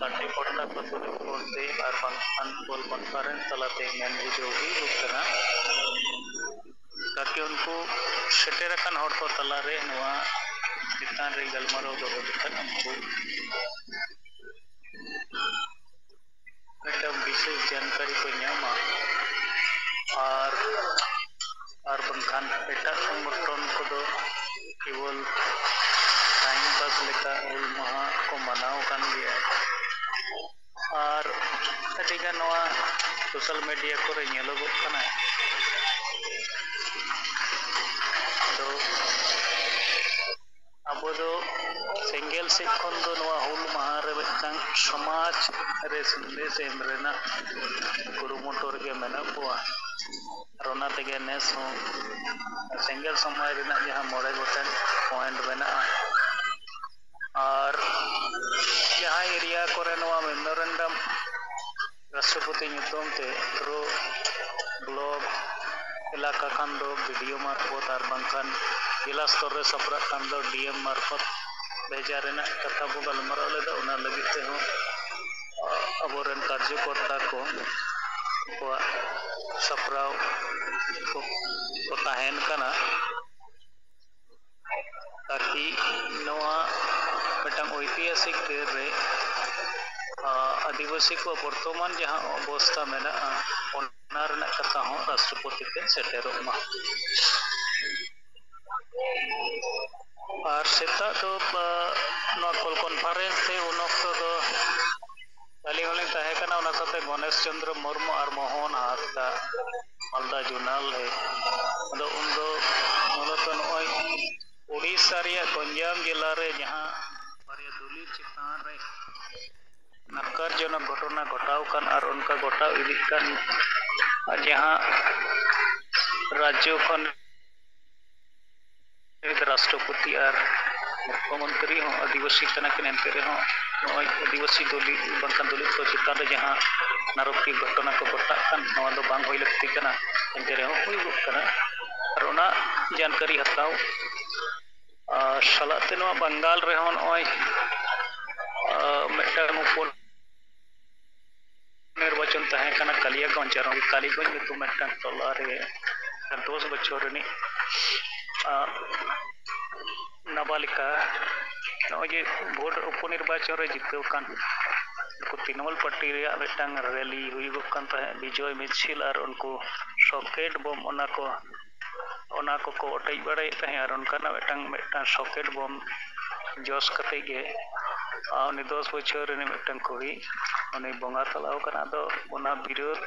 ᱯᱟᱨᱴᱤ ᱯᱚᱲᱛᱟ ᱠᱚ ᱫᱩᱲᱩᱵ ᱦᱚᱲᱛᱮ ᱟᱨ ᱵᱟᱝᱠᱷᱟᱱ ᱠᱚᱞ ᱠᱚᱱᱯᱷᱟᱨᱮᱱᱥ ᱛᱟᱞᱟᱛᱮ ᱢᱮᱱ ᱵᱩᱡᱷᱟᱹᱣ ᱦᱩᱭᱩᱜ ᱠᱟᱱᱟ, ᱛᱟᱠᱤ ᱩᱱᱠᱩ ᱥᱮᱴᱮᱨ ᱟᱠᱟᱱ ᱦᱚᱲ ᱠᱚ ᱛᱟᱞᱟᱨᱮ ᱱᱚᱣᱟ ᱪᱮᱛᱟᱱ ᱨᱮ ᱜᱟᱞᱢᱟᱨᱟᱣ ᱫᱚᱦᱚ ᱞᱮᱠᱷᱟᱱ ᱩᱱᱠᱩ ᱢᱤᱫᱴᱟᱝ ᱵᱤᱥᱮᱥ ᱡᱟᱱᱠᱟᱨᱤ ᱠᱚ ᱧᱟᱢᱟ᱾ ᱟᱨ ᱟᱨ ᱵᱟᱝᱠᱷᱟᱱ ᱮᱴᱟᱜ ᱥᱚᱝᱜᱚᱴᱷᱚᱱ ᱠᱚᱫᱚ ᱠᱮᱵᱚᱞ ᱴᱟᱭᱤᱢ ᱯᱟᱥ ᱞᱮᱠᱟ ᱦᱩᱞ ᱢᱟᱦᱟ ᱠᱚ ᱢᱟᱱᱟᱣ ᱠᱟᱱ ᱜᱮᱭᱟ᱾ ᱟᱨ ᱟᱹᱰᱤᱜᱟᱱ ᱱᱚᱣᱟ ᱥᱳᱥᱟᱞ ᱢᱤᱰᱤᱭᱟ ᱠᱚᱨᱮ ᱧᱮᱞᱚᱜᱚᱜ ᱠᱟᱱᱟ᱾ ᱟᱫᱚ ᱟᱵᱚ ᱫᱚ ᱥᱮᱸᱜᱮᱞ ᱥᱮᱫ ᱠᱷᱚᱱ ᱫᱚ ᱱᱚᱣᱟ ᱦᱩᱞ ᱢᱟᱦᱟ ᱨᱮ ᱢᱤᱫᱴᱟᱝ ᱥᱚᱢᱟᱡᱽ ᱨᱮ ᱥᱟᱸᱫᱮᱥ ᱮᱢ ᱨᱮᱱᱟᱜ ᱠᱩᱨᱩᱢᱩᱴᱩ ᱨᱮᱜᱮ ᱢᱮᱱᱟᱜ ᱵᱚᱣᱟ᱾ ᱟᱨ ᱚᱱᱟ ᱛᱮᱜᱮ ᱱᱮᱥ ᱦᱚᱸ ᱥᱮᱸᱜᱮᱞ ᱥᱚᱢᱟᱭ ᱨᱮᱱᱟᱜ ᱡᱟᱦᱟᱸ ᱢᱚᱬᱮ ᱜᱚᱴᱮᱱ ᱯᱚᱭᱮᱱᱴ ᱢᱮᱱᱟᱜᱼᱟ, ᱟᱨ ᱡᱟᱦᱟᱸ ᱮᱨᱤᱭᱟ ᱠᱚᱨᱮ ᱱᱚᱣᱟ ᱢᱮᱢᱳᱨᱮᱱᱰᱟᱢ ᱨᱟᱥᱴᱨᱚᱯᱚᱛᱤ ᱧᱩᱛᱩᱢ ᱛᱮ ᱯᱩᱨᱟᱹ ᱵᱞᱚᱠ ᱮᱞᱟᱠᱟ ᱠᱷᱟᱱ ᱫᱚ ᱵᱤᱰᱤᱳ ᱢᱟᱨᱯᱷᱚᱛ ᱟᱨ ᱵᱟᱝᱠᱷᱟᱱ ᱡᱮᱞᱟ ᱥᱛᱚᱨ ᱨᱮ ᱥᱟᱯᱲᱟᱜ ᱠᱷᱟᱱ ᱫᱚ ᱰᱤ ᱮᱢ ᱢᱟᱨᱯᱷᱚᱛ ᱵᱷᱮᱡᱟ ᱨᱮᱱᱟᱜ ᱠᱟᱛᱷᱟ ᱵᱚ ᱜᱟᱞᱢᱟᱨᱟᱣ ᱞᱮᱫᱟ᱾ ᱚᱱᱟ ᱞᱟᱹᱜᱤᱫ ᱛᱮᱦᱚᱸ ᱟᱵᱚᱨᱮᱱ ᱠᱟᱨᱡᱚᱠᱚᱨᱛᱟ ᱠᱚ ᱩᱱᱠᱩᱣᱟᱜ ᱥᱟᱯᱲᱟᱣ ᱠᱚ ᱠᱚ ᱛᱟᱦᱮᱱ ᱠᱟᱱᱟ, ᱛᱟᱠᱤ ᱱᱚᱣᱟ ᱢᱤᱫᱴᱟᱝ ᱳᱭᱛᱤᱦᱟᱥᱤᱠ ᱫᱤᱱ ᱨᱮ ᱟᱹᱫᱤᱵᱟᱹᱥᱤ ᱠᱚᱣᱟᱜ ᱵᱚᱨᱛᱚᱢᱟᱱ ᱡᱟᱦᱟᱸ ᱚᱵᱚᱥᱛᱷᱟ ᱢᱮᱱᱟᱜᱼᱟ, ᱚᱱᱟ ᱨᱮᱱᱟᱜ ᱠᱟᱛᱷᱟ ᱦᱚᱸ ᱨᱟᱥᱴᱨᱚᱯᱚᱛᱤ ᱴᱷᱮᱱ ᱥᱮᱴᱮᱨᱚᱜ ᱢᱟ᱾ ᱟᱨ ᱥᱮᱛᱟᱜ ᱫᱚ ᱱᱚᱣᱟ ᱠᱚᱞ ᱠᱚᱱᱯᱷᱟᱨᱮᱱᱥ ᱨᱮ ᱩᱱ ᱚᱠᱛᱚ ᱫᱚ ᱟᱹᱞᱤᱧ ᱦᱚᱸᱞᱤᱧ ᱛᱟᱦᱮᱸ ᱠᱟᱱᱟ, ᱚᱱᱟ ᱥᱟᱶᱛᱮ ᱜᱚᱱᱮᱥ ᱪᱚᱱᱫᱨᱚ ᱢᱩᱨᱢᱩ ᱟᱨ ᱢᱳᱦᱚᱱ ᱦᱟᱸᱥᱫᱟ ᱢᱟᱞᱫᱟ ᱡᱳᱱᱟᱞ ᱨᱮ᱾ ᱟᱫᱚ ᱩᱱᱫᱚ ᱢᱩᱞᱚᱛᱚ ᱱᱚᱜᱼᱚᱭ ᱳᱰᱤᱥᱟ ᱨᱮᱭᱟᱜ ᱜᱚᱧᱡᱟᱢ ᱡᱮᱞᱟ ᱨᱮ ᱡᱟᱦᱟᱸ ᱵᱟᱨᱭᱟ ᱫᱚᱞᱤᱛ ᱪᱮᱛᱟᱱ ᱨᱮ ᱱᱟᱠᱟᱨᱡᱚᱱᱚᱠ ᱜᱷᱚᱴᱚᱱᱟ ᱜᱷᱚᱴᱟᱣ ᱠᱟᱱ ᱟᱨ ᱚᱱᱠᱟ ᱜᱷᱚᱴᱟᱣ ᱤᱫᱤᱜ ᱠᱟᱱ, ᱟᱨ ᱡᱟᱦᱟᱸ ᱨᱟᱡᱽᱡᱚ ᱠᱷᱚᱱ ᱨᱟᱥᱴᱨᱚᱯᱚᱛᱤ ᱟᱨ ᱢᱩᱠᱷᱭᱚᱢᱚᱱᱛᱨᱤ ᱦᱚᱸ ᱟᱹᱫᱤᱵᱟᱹᱥᱤ ᱠᱟᱱᱟ ᱠᱤᱱ, ᱮᱱᱛᱮ ᱨᱮᱦᱚᱸ ᱱᱚᱜᱼᱚᱭ ᱟᱹᱫᱤᱵᱟᱹᱥᱤ ᱫᱚᱞᱤᱛ ᱵᱟᱝᱠᱷᱟᱱ ᱫᱚᱞᱤᱛ ᱠᱚ ᱪᱮᱛᱟᱱ ᱨᱮ ᱡᱟᱦᱟᱸ ᱱᱟᱨᱚᱠᱤᱭᱟᱹ ᱜᱷᱚᱴᱚᱱᱟ ᱠᱚ ᱜᱷᱚᱴᱟᱜ ᱠᱟᱱ, ᱱᱚᱣᱟ ᱫᱚ ᱵᱟᱝ ᱦᱩᱭ ᱞᱟᱹᱠᱛᱤ ᱠᱟᱱᱟ, ᱮᱱᱛᱮ ᱨᱮᱦᱚᱸ ᱦᱩᱭᱩᱜᱚᱜ ᱠᱟᱱᱟ᱾ ᱟᱨ ᱚᱱᱟ ᱡᱟᱱᱠᱟᱨᱤ ᱦᱟᱛᱟᱣ ᱟᱨ ᱥᱟᱞᱟᱜ ᱛᱮ ᱱᱚᱣᱟ ᱵᱟᱝᱜᱟᱞ ᱨᱮᱦᱚᱸ ᱱᱚᱜᱼᱚᱭ, ᱟᱨ, ᱢᱤᱫᱴᱟᱝ ᱩᱯᱚ ᱱᱤᱨᱵᱟᱪᱚᱱ ᱛᱟᱦᱮᱸ ᱠᱟᱱᱟ ᱠᱟᱞᱤᱭᱟᱜᱚᱸᱡᱽ, ᱟᱨ ᱚᱸᱰᱮ ᱠᱟᱞᱤᱜᱚᱸᱡᱽ ᱧᱩᱛᱩᱢ ᱢᱤᱫᱴᱟᱝ ᱴᱚᱞᱟ ᱨᱮ ᱫᱚᱥ ᱵᱚᱪᱷᱚᱨ ᱨᱤᱱᱤᱡ, ᱟᱨ, ᱱᱟᱵᱟᱞᱤᱠᱟ ᱱᱚᱜᱼᱚᱭ ᱡᱮ ᱵᱷᱳᱴ ᱩᱯᱚᱱᱤᱨᱵᱟᱪᱚᱱ ᱨᱮ ᱡᱤᱛᱟᱹᱣ ᱠᱟᱱ ᱩᱱᱠᱩ ᱛᱨᱤᱱᱢᱩᱞ ᱯᱟᱨᱴᱤ ᱨᱮᱭᱟᱜ ᱢᱤᱫᱴᱟᱝ ᱨᱮᱞᱤ ᱦᱩᱭᱩᱜᱚᱜ ᱠᱟᱱ ᱛᱟᱦᱮᱸᱫ, ᱵᱤᱡᱚᱭ ᱢᱤᱪᱷᱤᱞ, ᱟᱨ ᱩᱱᱠᱩ ᱨᱚᱠᱮᱴ ᱵᱳᱢ ᱚᱱᱟ ᱠᱚ ᱚᱱᱟ ᱠᱚᱠᱚ ᱚᱴᱮᱡ ᱵᱟᱲᱟᱭᱮᱫ ᱛᱟᱦᱮᱸᱫ᱾ ᱟᱨ ᱚᱱᱠᱟᱱᱟᱜ ᱢᱤᱫᱴᱟᱝ ᱢᱤᱫᱴᱟᱝ ᱨᱚᱠᱮᱴ ᱵᱳᱢ ᱡᱚᱥ ᱠᱟᱛᱮᱫ ᱜᱮ, ᱟᱨ ᱩᱱᱤ ᱫᱚᱥ ᱵᱚᱪᱷᱚᱨ ᱨᱤᱱᱤᱡ ᱢᱤᱫᱴᱟᱝ ᱠᱩᱲᱤ ᱩᱱᱤ ᱵᱚᱸᱜᱟ ᱛᱟᱞᱟᱣ ᱠᱟᱱᱟ᱾ ᱟᱫᱚ ᱚᱱᱟ ᱵᱤᱨᱳᱫᱷ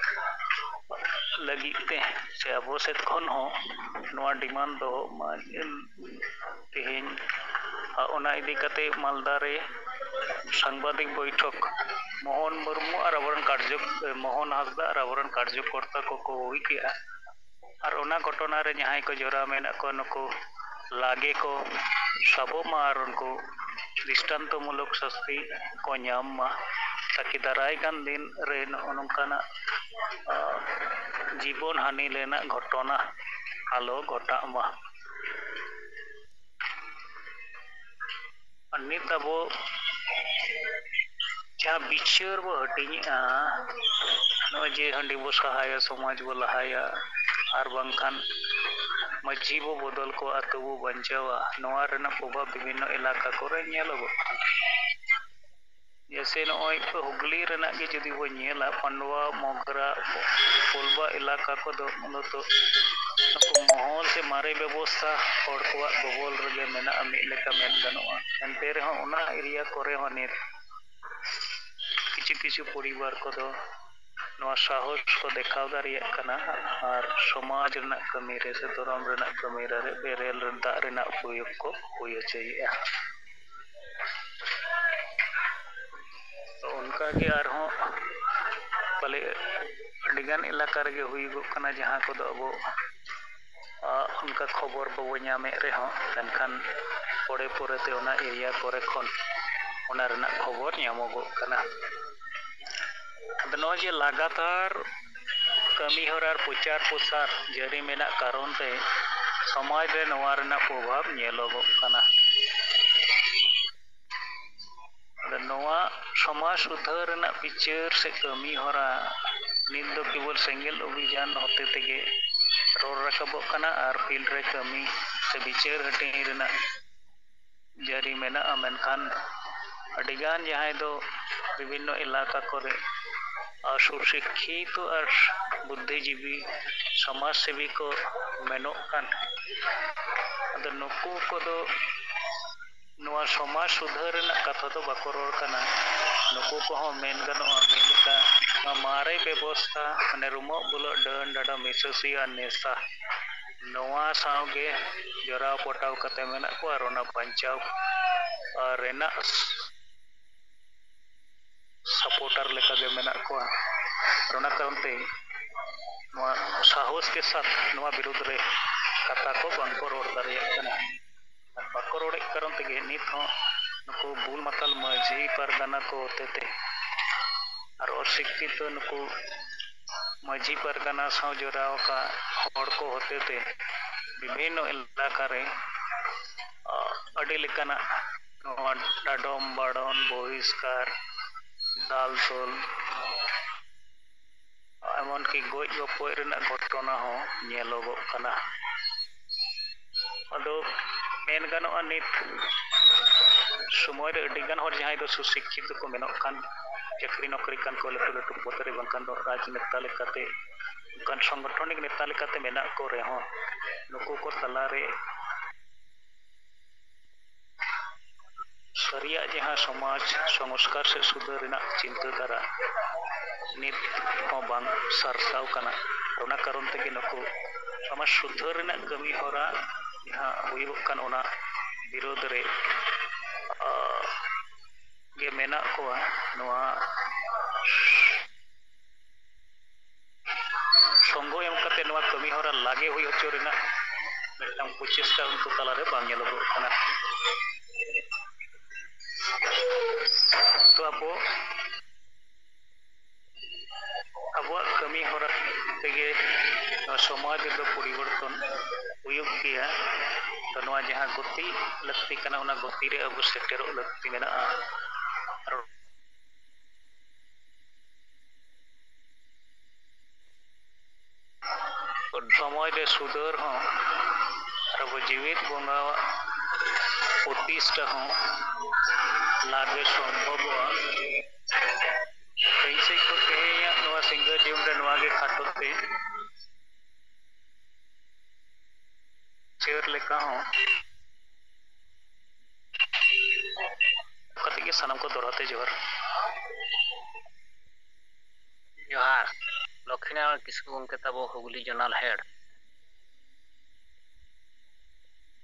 ᱞᱟᱹᱜᱤᱫ ᱛᱮ ᱥᱮ ᱟᱵᱚ ᱥᱮᱫ ᱠᱷᱚᱱ ᱦᱚᱸ ᱱᱚᱣᱟ ᱰᱤᱢᱟᱱᱰ ᱫᱚᱦᱚᱜ ᱢᱟ, ᱛᱮᱦᱮᱧ ᱚᱱᱟ ᱤᱫᱤ ᱠᱟᱛᱮ ᱢᱟᱞᱫᱟ ᱨᱮ ᱥᱟᱝᱵᱟᱫᱤᱠ ᱵᱳᱭᱴᱷᱚᱠ ᱢᱳᱦᱚᱱ ᱢᱩᱨᱢᱩ ᱟᱨ ᱟᱵᱚᱨᱮᱱ ᱠᱟᱨᱡᱚ ᱢᱳᱦᱚᱱ ᱦᱟᱸᱥᱫᱟ ᱟᱨ ᱟᱵᱚᱨᱮᱱ ᱠᱟᱨᱡᱚᱠᱚᱨᱛᱟ ᱠᱚᱠᱚ ᱦᱩᱭ ᱠᱮᱜᱼᱟ᱾ ᱟᱨ ᱚᱱᱟ ᱜᱷᱚᱴᱚᱱᱟ ᱨᱮ ᱡᱟᱦᱟᱸᱭ ᱠᱚ ᱡᱚᱲᱟᱣ ᱢᱮᱱᱟᱜ ᱠᱚᱣᱟ, ᱱᱩᱠᱩ ᱞᱟᱜᱮ ᱠᱚ ᱥᱟᱵᱚᱜ ᱢᱟ ᱟᱨ ᱩᱱᱠᱩ ᱫᱨᱤᱥᱴᱟᱱᱛᱚᱢᱩᱞᱚᱠ ᱥᱟᱥᱛᱤ ᱠᱚ ᱧᱟᱢ ᱢᱟ, ᱛᱟᱠᱤ ᱫᱟᱨᱟᱭ ᱠᱟᱱ ᱫᱤᱱ ᱨᱮ ᱱᱚᱜᱼᱚ ᱱᱚᱝᱠᱟᱱᱟᱜ, ᱟ, ᱡᱤᱵᱚᱱ ᱦᱟᱹᱱᱤ ᱨᱮᱱᱟᱜ ᱜᱷᱚᱴᱚᱱᱟ ᱟᱞᱚ ᱜᱷᱚᱴᱟᱜ ᱢᱟ᱾ ᱟᱨ ᱱᱤᱛ ᱟᱵᱚ ᱡᱟᱦᱟᱸ ᱵᱤᱪᱟᱹᱨ ᱵᱚ ᱦᱟᱹᱴᱤᱧᱮᱜᱼᱟ, ᱱᱚᱜᱼᱚᱭ ᱡᱮ ᱦᱟᱺᱰᱤ ᱵᱚ ᱥᱟᱦᱟᱭᱟ, ᱥᱚᱢᱟᱡᱽ ᱵᱚ ᱞᱟᱦᱟᱭᱟ, ᱟᱨ ᱵᱟᱝᱠᱷᱟᱱ ᱢᱟᱹᱡᱷᱤ ᱵᱚ ᱵᱚᱫᱚᱞ ᱠᱚᱣᱟ, ᱟᱹᱛᱩ ᱵᱚ ᱵᱟᱧᱪᱟᱣᱟ, ᱱᱚᱣᱟ ᱨᱮᱱᱟᱜ ᱯᱨᱚᱵᱷᱟᱵᱽ ᱵᱤᱵᱷᱤᱱᱱᱚ ᱮᱞᱟᱠᱟ ᱠᱚᱨᱮ ᱧᱮᱞᱚᱜᱚᱜ ᱠᱟᱱᱟ᱾ ᱡᱮᱭᱥᱮ ᱱᱚᱜᱼᱚᱭ ᱦᱩᱜᱽᱞᱤ ᱨᱮᱱᱟᱜ ᱜᱮ ᱡᱩᱫᱤ ᱵᱚ ᱧᱮᱞᱟ, ᱯᱟᱱᱰᱣᱟ, ᱢᱚᱜᱽᱨᱟ, ᱯᱩᱞᱵᱟ ᱮᱞᱟᱠᱟ ᱠᱚᱫᱚ ᱢᱩᱞᱚᱛᱚ ᱱᱩᱠᱩ ᱢᱚᱦᱚᱞ ᱥᱮ ᱢᱟᱨᱮ ᱵᱮᱵᱚᱥᱛᱷᱟ ᱦᱚᱲ ᱠᱚᱣᱟᱜ ᱜᱚᱵᱚᱞ ᱨᱮᱜᱮ ᱢᱮᱱᱟᱜᱼᱟ, ᱢᱤᱫ ᱞᱮᱠᱟ ᱢᱮᱱ ᱜᱟᱱᱚᱜᱼᱟ᱾ ᱮᱱᱛᱮ ᱨᱮᱦᱚᱸ ᱚᱱᱟ ᱮᱨᱤᱭᱟ ᱠᱚᱨᱮ ᱦᱚᱸ ᱱᱤᱛ ᱠᱤᱪᱷᱩ ᱠᱤᱪᱷᱩ ᱯᱚᱨᱤᱵᱟᱨ ᱠᱚᱫᱚ ᱱᱚᱣᱟ ᱥᱟᱦᱚᱥ ᱠᱚ ᱫᱮᱠᱷᱟᱣ ᱫᱟᱲᱮᱭᱟᱜ ᱠᱟᱱᱟ ᱟᱨ ᱥᱚᱢᱟᱡᱽ ᱨᱮᱱᱟᱜ ᱠᱟᱹᱢᱤ ᱨᱮ ᱥᱮ ᱫᱷᱚᱨᱚᱢ ᱨᱮᱱᱟᱜ ᱠᱟᱹᱢᱤ ᱨᱮ ᱵᱮᱨᱮᱞ ᱫᱟᱜ ᱨᱮᱱᱟᱜ ᱩᱯᱚᱭᱳᱜᱽ ᱠᱚ ᱦᱩᱭ ᱦᱚᱪᱚᱭᱮᱫᱼᱟ᱾ ᱛᱚ ᱚᱱᱠᱟᱜᱮ ᱟᱨᱦᱚᱸ ᱯᱟᱞᱮ ᱟᱹᱰᱤᱜᱟᱱ ᱮᱞᱟᱠᱟ ᱨᱮᱜᱮ ᱦᱩᱭᱩᱜᱚᱜ ᱠᱟᱱᱟ, ᱡᱟᱦᱟᱸ ᱠᱚᱫᱚ ᱟᱵᱚ, ᱟ, ᱚᱱᱠᱟ ᱠᱷᱚᱵᱚᱨ ᱵᱟᱵᱚ ᱧᱟᱢᱮᱫ ᱨᱮᱦᱚᱸ, ᱢᱮᱱᱠᱷᱟᱱ ᱯᱚᱨᱮ ᱯᱚᱨᱮᱛᱮ ᱚᱱᱟ ᱮᱨᱤᱭᱟ ᱠᱚᱨᱮ ᱠᱷᱚᱱ ᱚᱱᱟ ᱨᱮᱱᱟᱜ ᱠᱷᱚᱵᱚᱨ ᱧᱟᱢᱚᱜᱚᱜ ᱠᱟᱱᱟ᱾ ᱟᱫᱚ ᱱᱚᱜᱼᱚᱭ ᱡᱮ ᱞᱟᱜᱟᱛᱟᱨ ᱠᱟᱹᱢᱤ ᱦᱚᱨᱟ ᱟᱨ ᱯᱨᱚᱪᱟᱨ ᱯᱨᱚᱥᱟᱨ ᱡᱟᱹᱨᱤ ᱢᱮᱱᱟᱜ ᱠᱟᱨᱚᱱ ᱛᱮ ᱥᱚᱢᱟᱡᱽ ᱨᱮ ᱱᱚᱣᱟ ᱨᱮᱱᱟᱜ ᱯᱨᱚᱵᱷᱟᱵᱽ ᱧᱮᱞᱚᱜᱚᱜ ᱠᱟᱱᱟ᱾ ᱟᱫᱚ ᱱᱚᱣᱟ ᱥᱚᱢᱟᱡᱽ ᱥᱩᱫᱷᱟᱹᱨ ᱨᱮᱱᱟᱜ ᱵᱤᱪᱟᱹᱨ ᱥᱮ ᱠᱟᱹᱢᱤ ᱦᱚᱨᱟ ᱱᱤᱛ ᱫᱚ ᱠᱮᱵᱚᱞ ᱥᱮᱸᱜᱮᱞ ᱚᱵᱷᱤᱡᱟᱱ ᱦᱚᱛᱮ ᱛᱮᱜᱮ ᱨᱚᱲ ᱨᱟᱠᱟᱵᱚᱜ ᱠᱟᱱᱟ ᱟᱨ ᱯᱷᱤᱞᱰ ᱨᱮ ᱠᱟᱹᱢᱤ ᱥᱮ ᱵᱤᱪᱟᱹᱨ ᱦᱟᱹᱴᱤᱧ ᱨᱮᱱᱟᱜ ᱡᱟᱹᱨᱤ ᱢᱮᱱᱟᱜᱼᱟ, ᱢᱮᱱᱠᱷᱟᱱ ᱟᱹᱰᱤᱜᱟᱱ ᱡᱟᱦᱟᱸᱭ ᱫᱚ ᱵᱤᱵᱷᱤᱱᱱᱚ ᱮᱞᱟᱠᱟ ᱠᱚᱨᱮ, ᱟ, ᱥᱩᱥᱤᱠᱠᱷᱤᱛᱚ ᱟᱨ ᱵᱩᱫᱽᱫᱷᱤᱡᱤᱵᱤ ᱥᱚᱢᱟᱡᱽ ᱥᱮᱵᱤ ᱠᱚ ᱢᱮᱱᱚᱜ ᱠᱟᱱ, ᱟᱫᱚ ᱱᱩᱠᱩ ᱠᱚᱫᱚ ᱱᱚᱣᱟ ᱥᱚᱢᱟᱡᱽ ᱥᱩᱫᱷᱟᱹᱨ ᱨᱮᱱᱟᱜ ᱠᱟᱛᱷᱟ ᱫᱚ ᱵᱟᱠᱚ ᱨᱚᱲ ᱠᱟᱱᱟ᱾ ᱱᱩᱠᱩ ᱠᱚᱦᱚᱸ ᱢᱮᱱ ᱜᱟᱱᱚᱜᱼᱟ, ᱢᱤᱫ ᱞᱮᱠᱟ ᱱᱚᱣᱟ ᱢᱟᱨᱮ ᱵᱮᱵᱚᱥᱛᱷᱟ, ᱢᱟᱱᱮ ᱨᱩᱢᱟᱹᱜ ᱵᱩᱞᱟᱹᱜ, ᱰᱟᱹᱱ ᱰᱟᱰᱟ, ᱢᱤᱥᱟᱹᱥᱤ ᱟᱨ ᱱᱮᱥᱟ, ᱱᱚᱣᱟ ᱥᱟᱶᱜᱮ ᱡᱚᱲᱟᱣ ᱯᱚᱴᱟᱣ ᱠᱟᱛᱮ ᱢᱮᱱᱟᱜ ᱠᱚᱣᱟ ᱟᱨ ᱚᱱᱟ ᱵᱟᱧᱪᱟᱣ, ᱟᱨ ᱨᱮᱱᱟᱜ supporter ᱞᱮᱠᱟᱜᱮ ᱢᱮᱱᱟᱜ ᱠᱚᱣᱟ᱾ ᱟᱨ ᱚᱱᱟ ᱠᱟᱨᱚᱱ ᱛᱮ ᱱᱚᱣᱟ ᱥᱟᱦᱚᱥ ᱠᱮ ᱥᱟᱛᱷ ᱱᱚᱣᱟ ᱵᱤᱨᱩᱫᱽ ᱨᱮ ᱠᱟᱛᱷᱟ ᱠᱚ ᱵᱟᱝ ᱠᱚ ᱨᱚᱲ ᱫᱟᱲᱮᱭᱟᱜ ᱠᱟᱱᱟ᱾ ᱟᱨ ᱵᱟᱠᱚ ᱨᱚᱲᱮᱫ ᱠᱟᱨᱚᱱ ᱛᱮᱜᱮ ᱱᱤᱛ ᱦᱚᱸ ᱱᱩᱠᱩ ᱵᱩᱞ ᱢᱟᱛᱟᱞ ᱢᱟᱹᱡᱷᱤ ᱯᱟᱨᱜᱟᱱᱟ ᱠᱚ ᱦᱚᱛᱮᱛᱮ ᱟᱨ ᱚᱥᱤᱠᱠᱷᱤᱛᱚ ᱱᱩᱠᱩ ᱢᱟᱹᱡᱷᱤ ᱯᱟᱨᱜᱟᱱᱟ ᱥᱟᱶ ᱡᱚᱲᱟᱣ ᱟᱠᱟᱫ ᱦᱚᱲ ᱠᱚ ᱦᱚᱛᱮᱛᱮ ᱵᱤᱵᱷᱤᱱᱱᱚ ᱮᱞᱟᱠᱟ ᱨᱮ, ᱟ, ᱟᱹᱰᱤ ᱞᱮᱠᱟᱱᱟᱜ ᱱᱚᱣᱟ ᱰᱟᱰᱚᱢ, ᱵᱟᱲᱚᱱ, ᱵᱚᱦᱤᱥᱠᱟᱨ, ᱫᱟᱞ ᱛᱚᱞ, ᱮᱢᱚᱱᱠᱤ ᱜᱚᱡ ᱜᱚᱯᱚᱡ ᱨᱮᱱᱟᱜ ᱜᱷᱚᱴᱚᱱᱟ ᱦᱚᱸ ᱧᱮᱞᱚᱜᱚᱜ ᱠᱟᱱᱟ᱾ ᱟᱫᱚ ᱢᱮᱱ ᱜᱟᱱᱚᱜᱼᱟ, ᱱᱤᱛ ᱥᱚᱢᱚᱭ ᱨᱮ ᱟᱹᱰᱤᱜᱟᱱ ᱦᱚᱲ ᱡᱟᱦᱟᱸᱭ ᱫᱚ ᱥᱩᱥᱤᱠᱠᱷᱤᱛᱚ ᱠᱚ ᱢᱮᱱᱚᱜ ᱠᱟᱱ, ᱪᱟᱹᱠᱨᱤ ᱱᱚᱠᱨᱤ ᱠᱟᱱ ᱠᱚ, ᱞᱟᱹᱴᱩ ᱞᱟᱹᱴᱩ ᱯᱚᱫᱽ ᱨᱮ, ᱵᱟᱝᱠᱷᱟᱱ ᱫᱚ ᱨᱟᱡᱽᱱᱮᱛᱟ ᱞᱮᱠᱟᱛᱮ, ᱚᱱᱠᱟᱱ ᱥᱚᱝᱜᱚᱴᱷᱚᱱᱤᱠ ᱱᱮᱛᱟ ᱞᱮᱠᱟᱛᱮ ᱢᱮᱱᱟᱜ ᱠᱚ ᱨᱮᱦᱚᱸ, ᱱᱩᱠᱩ ᱠᱚ ᱛᱟᱞᱟᱨᱮ ᱥᱟᱹᱨᱤᱭᱟᱜ ᱡᱟᱦᱟᱸ ᱥᱚᱢᱟᱡᱽ ᱥᱚᱝᱥᱠᱟᱨ ᱥᱮ ᱥᱩᱫᱷᱟᱹᱨ ᱨᱮᱱᱟᱜ ᱪᱤᱱᱛᱟᱹ ᱫᱷᱟᱨᱟ ᱱᱤᱛ ᱦᱚᱸ ᱵᱟᱝ ᱥᱟᱨᱥᱟᱣ ᱠᱟᱱᱟ᱾ ᱚᱱᱟ ᱠᱟᱨᱚᱱ ᱛᱮᱜᱮ ᱱᱩᱠᱩ ᱥᱚᱢᱟᱡᱽ ᱥᱩᱫᱷᱟᱹᱨ ᱨᱮᱱᱟᱜ ᱠᱟᱹᱢᱤ ᱦᱚᱨᱟ ᱡᱟᱦᱟᱸ ᱦᱩᱭᱩᱜᱚᱜ ᱠᱟᱱ, ᱚᱱᱟ ᱵᱤᱨᱳᱫᱷ ᱨᱮ, ᱟ, ᱜᱮ ᱢᱮᱱᱟᱜ ᱠᱚᱣᱟ᱾ ᱱᱚᱣᱟ ᱥᱚᱝᱜᱚ ᱮᱢ ᱠᱟᱛᱮ ᱱᱚᱣᱟ ᱠᱟᱹᱢᱤ ᱦᱚᱨᱟ ᱞᱟᱜᱮ ᱦᱩᱭ ᱦᱚᱪᱚ ᱨᱮᱱᱟᱜ ᱢᱤᱫᱴᱟᱝ ᱯᱨᱚᱪᱮᱥᱴᱟ ᱩᱱᱠᱩ ᱛᱟᱞᱟᱨᱮ ᱵᱟᱝ ᱧᱮᱞᱚᱜᱚᱜ ᱠᱟᱱᱟ᱾ ᱛᱚ ᱟᱵᱚ, ᱟᱵᱚᱣᱟᱜ ᱠᱟᱹᱢᱤ ᱦᱚᱨᱟ ᱛᱮᱜᱮ ᱱᱚᱣᱟ ᱥᱚᱢᱟᱡᱽ ᱨᱮᱫᱚ ᱯᱚᱨᱤᱵᱚᱨᱛᱚᱱ ᱦᱩᱭᱩᱜ ᱜᱮᱭᱟ᱾ ᱛᱚ ᱱᱚᱣᱟ ᱡᱟᱦᱟᱸ ᱜᱚᱛᱤ ᱞᱟᱹᱠᱛᱤ ᱠᱟᱱᱟ, ᱚᱱᱟ ᱜᱚᱛᱤ ᱨᱮ ᱟᱵᱚ ᱥᱮᱴᱮᱨᱚᱜ ᱞᱟᱹᱠᱛᱤ ᱢᱮᱱᱟᱜᱼᱟ᱾ ᱟᱨ ᱥᱚᱢᱚᱭ ᱨᱮ ᱥᱩᱫᱷᱟᱹᱨ ᱦᱚᱸ ᱟᱨ ᱟᱵᱚ ᱡᱤᱣᱤᱫ ᱵᱚᱸᱜᱟᱣᱟᱜ ᱯᱨᱚᱛᱤᱥᱴᱷᱟ ᱦᱚᱸ ᱞᱟᱜᱮ ᱥᱚᱢᱵᱷᱚᱵᱚᱜᱼᱟ᱾ ᱤᱧ ᱥᱮᱫ ᱠᱷᱚᱱ ᱛᱮᱦᱮᱧᱟᱜ ᱱᱚᱣᱟ ᱥᱤᱸᱜᱟᱹᱲ ᱡᱤᱭᱚᱱ ᱨᱮ ᱱᱚᱣᱟ ᱜᱮ ᱠᱷᱟᱴᱚ ᱛᱮ ᱪᱟᱹᱨ ᱞᱮᱠᱟ ᱦᱚᱸ ᱠᱟᱛᱮ ᱜᱮ ᱥᱟᱱᱟᱢ ᱠᱚ ᱫᱚᱦᱲᱟ ᱛᱮ ᱡᱚᱦᱟᱨ᱾ ᱡᱚᱦᱟᱨ᱾ ᱞᱚᱠᱠᱷᱤᱱᱟᱨᱟᱭᱚᱬ ᱠᱤᱥᱠᱩ ᱜᱚᱢᱠᱮ ᱛᱟᱵᱚ ᱦᱩᱜᱽᱞᱤ ᱡᱚᱱᱟᱞ ᱦᱮᱰ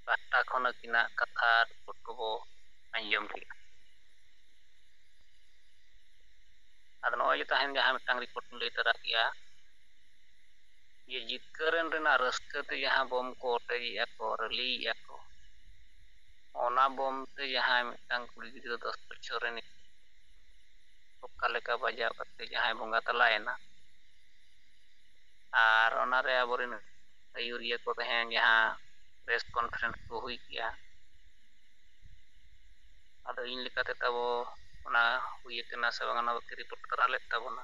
ᱯᱟᱦᱴᱟ ᱠᱷᱚᱱ ᱟᱹᱠᱤᱱᱟᱜ ᱠᱟᱛᱷᱟ ᱨᱤᱯᱳᱨᱴ ᱠᱚᱵᱚ ᱟᱸᱡᱚᱢ ᱠᱮᱫᱟ᱾ ᱟᱫᱚ ᱱᱚᱜᱼᱚᱭ ᱡᱮ ᱛᱟᱦᱮᱱ ᱡᱟᱦᱟᱸ ᱢᱤᱫᱴᱟᱝ ᱨᱤᱯᱳᱨᱴ ᱤᱧ ᱞᱟᱹᱭ ᱛᱚᱨᱟ ᱠᱮᱜᱼᱟ, ᱡᱮ ᱡᱤᱛᱠᱟᱹᱨ ᱮᱱ ᱨᱮᱱᱟᱜ ᱨᱟᱹᱥᱠᱟᱹ ᱛᱮ ᱡᱟᱦᱟᱸ ᱵᱳᱢ ᱠᱚ ᱚᱴᱮᱡᱮᱜᱼᱟ ᱠᱚ, ᱨᱟᱹᱞᱤᱭᱮᱜᱼᱟ ᱠᱚ, ᱚᱱᱟ ᱵᱳᱢ ᱛᱮ ᱡᱟᱦᱟᱸᱭ ᱢᱤᱫᱴᱟᱝ ᱠᱩᱲᱤ ᱜᱤᱫᱽᱨᱟᱹ ᱫᱚᱥ ᱵᱚᱪᱷᱚᱨ ᱨᱤᱱᱤᱡ ᱚᱠᱟ ᱞᱮᱠᱟ ᱵᱟᱡᱟᱣ ᱠᱟᱛᱮ ᱡᱟᱦᱟᱸᱭ ᱵᱚᱸᱜᱟ ᱛᱟᱞᱟᱭᱮᱱᱟ, ᱟᱨ ᱚᱱᱟᱨᱮ ᱟᱵᱚᱨᱮᱱ ᱟᱹᱭᱩᱨᱤᱭᱟᱹ ᱠᱚ ᱛᱟᱦᱮᱸ ᱡᱟᱦᱟᱸ ᱯᱨᱮᱥ ᱠᱚᱱᱯᱷᱟᱨᱮᱱᱥ ᱠᱚ ᱦᱩᱭ ᱠᱮᱜᱼᱟ᱾ ᱟᱫᱚ ᱤᱧ ᱞᱮᱠᱟᱛᱮ ᱛᱟᱵᱚ ᱚᱱᱟ ᱦᱩᱭ ᱟᱠᱟᱱᱟ ᱥᱮ ᱵᱟᱝ, ᱚᱱᱟ ᱵᱟᱹᱠᱤ ᱨᱤᱯᱳᱨᱴ ᱛᱚᱨᱟ ᱞᱮᱫ ᱛᱟᱵᱚᱱᱟ,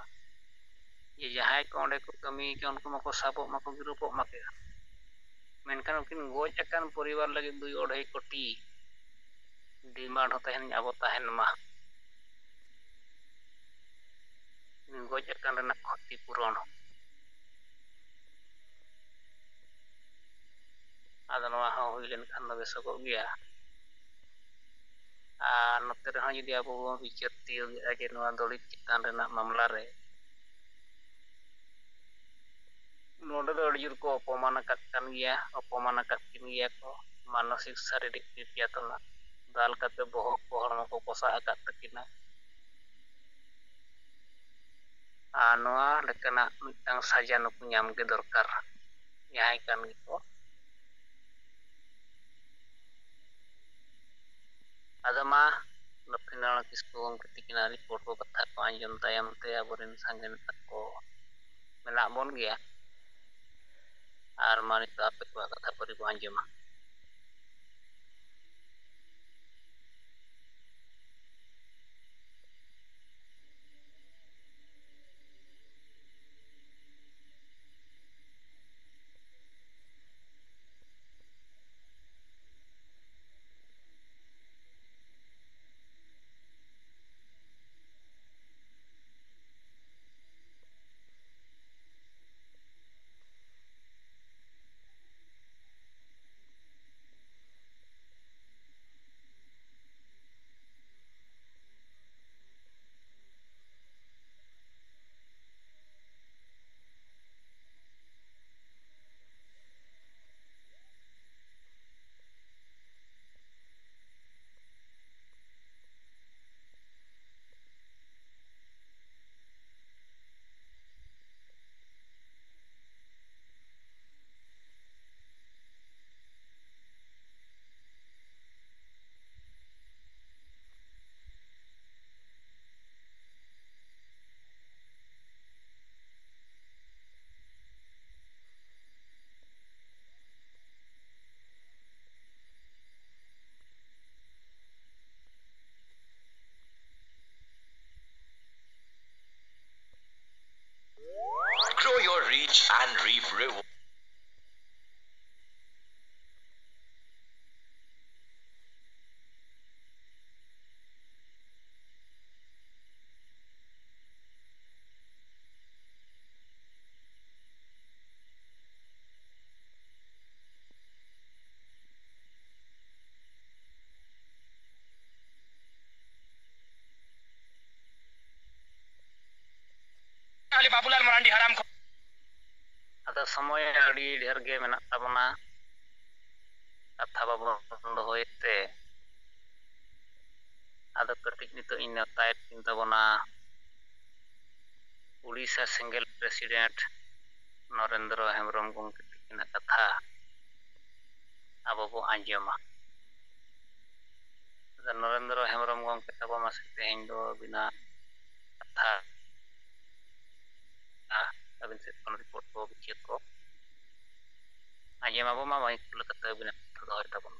ᱡᱮ ᱡᱟᱦᱟᱸᱭ ᱠᱚ ᱚᱸᱰᱮ ᱠᱚ ᱠᱟᱹᱢᱤ ᱠᱟᱱ ᱩᱱᱠᱩ ᱢᱟᱠᱚ ᱥᱟᱵᱚᱜ ᱢᱟᱠᱚ, ᱜᱤᱨᱟᱹᱯᱚᱜ ᱢᱟᱠᱚ, ᱢᱮᱱᱠᱷᱟᱱ ᱩᱱᱠᱤᱱ ᱜᱚᱡ ᱟᱠᱟᱱ ᱯᱚᱨᱤᱵᱟᱨ ᱞᱟᱹᱜᱤᱫ ᱫᱩᱭ ᱚᱲᱟᱭ ᱠᱳᱴᱤ ᱰᱤᱢᱟᱱᱰ ᱦᱚᱸ ᱛᱟᱦᱮᱱ, ᱟᱵᱚ ᱛᱟᱦᱮᱱ ᱢᱟ᱾ ᱩᱱᱤ ᱜᱚᱡ ᱟᱠᱟᱱ ᱨᱮᱱᱟᱜ ᱠᱷᱚᱛᱤ ᱯᱩᱨᱚᱱ᱾ ᱟᱫᱚ ᱱᱚᱣᱟ ᱦᱚᱸ ᱦᱩᱭ ᱞᱮᱱᱠᱷᱟᱱ ᱫᱚ ᱵᱮᱥᱚᱜᱚᱜ ᱜᱮᱭᱟ᱾ ᱟᱨ ᱱᱚᱛᱮ ᱨᱮᱦᱚᱸ ᱡᱩᱫᱤ ᱟᱵᱚ ᱵᱚᱱ ᱵᱤᱪᱟᱹᱨ ᱛᱤᱭᱳᱜᱮᱜᱼᱟ ᱡᱮ ᱱᱚᱣᱟ ᱫᱚᱞᱤᱛ ᱪᱮᱛᱟᱱ ᱨᱮᱱᱟᱜ ᱢᱟᱢᱞᱟ ᱨᱮ, ᱱᱚᱰᱮ ᱫᱚ ᱟᱹᱰᱤ ᱡᱳᱨ ᱠᱚ ᱚᱯᱚᱢᱟᱱ ᱟᱠᱟᱫ ᱠᱟᱱ ᱜᱮᱭᱟ, ᱚᱯᱚᱢᱟᱱ ᱟᱠᱟᱫ ᱠᱤᱱ ᱜᱮᱭᱟ ᱠᱚ, ᱢᱟᱱᱚᱥᱤᱠ ᱥᱟᱨᱤᱨᱤᱠ ᱱᱤᱨᱡᱟᱛᱚᱱᱟ, ᱫᱟᱞ ᱠᱟᱛᱮ ᱵᱚᱦᱚᱜ ᱠᱚ, ᱦᱚᱲᱢᱚ ᱠᱚ ᱯᱚᱥᱟᱜ ᱟᱠᱟᱫ ᱛᱟᱹᱠᱤᱱᱟ᱾ ᱟᱨ ᱱᱚᱣᱟ ᱞᱮᱠᱟᱱᱟᱜ ᱢᱤᱫᱴᱟᱝ ᱥᱟᱡᱟ ᱱᱩᱠᱩ ᱧᱟᱢ ᱜᱮ ᱫᱚᱨᱠᱟᱨ, ᱡᱟᱦᱟᱸᱭ ᱠᱟᱱ ᱜᱮᱠᱚ᱾ ᱟᱫᱚ ᱢᱟ, ᱞᱚᱠᱠᱷᱤᱱᱟᱨᱟᱭᱚᱬ ᱠᱤᱥᱠᱩ ᱜᱚᱢᱠᱮ ᱛᱤᱠᱤᱱᱟᱜ ᱨᱤᱯᱳᱨᱴ ᱠᱚ, ᱠᱟᱛᱷᱟ ᱠᱚ ᱟᱸᱡᱚᱢ ᱛᱟᱭᱚᱢ ᱛᱮ ᱟᱵᱚᱨᱮᱱ ᱥᱟᱸᱜᱮ ᱱᱮᱛᱟ ᱠᱚ ᱢᱮᱱᱟᱜ ᱵᱚᱱ ᱜᱮᱭᱟ᱾ ᱟᱨ ᱢᱟ ᱱᱤᱛᱚᱜ ᱟᱯᱮ ᱠᱚᱣᱟᱜ ᱠᱟᱛᱷᱟ ᱯᱟᱹᱨᱤ ᱵᱚᱱ ᱟᱸᱡᱚᱢᱟ᱾ and reap reward. ᱟᱞᱮ ᱵᱟᱵᱩᱞᱟᱞ ᱢᱟᱨᱟᱱᱰᱤ ᱦᱟᱲᱟᱢ ᱠᱷᱚᱱ᱾ ᱟᱫᱚ ᱥᱚᱢᱚᱭ ᱟᱹᱰᱤ ᱰᱷᱮᱨ ᱜᱮ ᱢᱮᱱᱟᱜ ᱛᱟᱵᱚᱱᱟ, ᱠᱟᱛᱷᱟ ᱵᱟᱵᱚᱱ ᱫᱚᱦᱚᱭᱮᱫ ᱛᱮ᱾ ᱟᱫᱚ ᱠᱟᱹᱴᱤᱡ ᱱᱤᱛᱚᱜ ᱤᱧ ᱱᱮᱣᱛᱟᱭᱮᱫ ᱠᱤᱱ ᱛᱟᱵᱚᱱᱟ ᱩᱲᱤᱥᱥᱟ ᱥᱮᱸᱜᱮᱞ ᱯᱨᱮᱥᱤᱰᱮᱱᱴ ᱱᱚᱨᱮᱱᱫᱨᱚ ᱦᱮᱢᱵᱨᱚᱢ ᱜᱚᱢᱠᱮ ᱛᱟᱹᱠᱤᱱᱟᱜ ᱠᱟᱛᱷᱟ ᱟᱵᱚ ᱵᱚ ᱟᱸᱡᱚᱢᱟ᱾ ᱟᱫᱚ ᱱᱚᱨᱮᱱᱫᱨᱚ ᱦᱮᱢᱵᱨᱚᱢ ᱜᱚᱢᱠᱮ ᱛᱟᱵᱚ, ᱢᱟᱥᱮ ᱛᱮᱦᱮᱧ ᱫᱚ ᱟᱹᱵᱤᱱᱟᱜ ᱠᱟᱛᱷᱟ, ᱟᱹᱵᱤᱱ ᱥᱮᱫ ᱠᱷᱚᱱ ᱨᱤᱯᱳᱨᱴ ᱠᱚ, ᱵᱤᱪᱟᱹᱨ ᱠᱚ ᱟᱸᱡᱚᱢ ᱟᱵᱚ ᱢᱟ᱾ ᱢᱟᱹᱭᱤᱠ ᱠᱷᱩᱞᱟᱹ ᱠᱟᱛᱮ ᱟᱹᱵᱤᱱᱟᱜ ᱠᱟᱛᱷᱟ ᱫᱚᱦᱚᱭ ᱛᱟᱵᱚᱱ᱾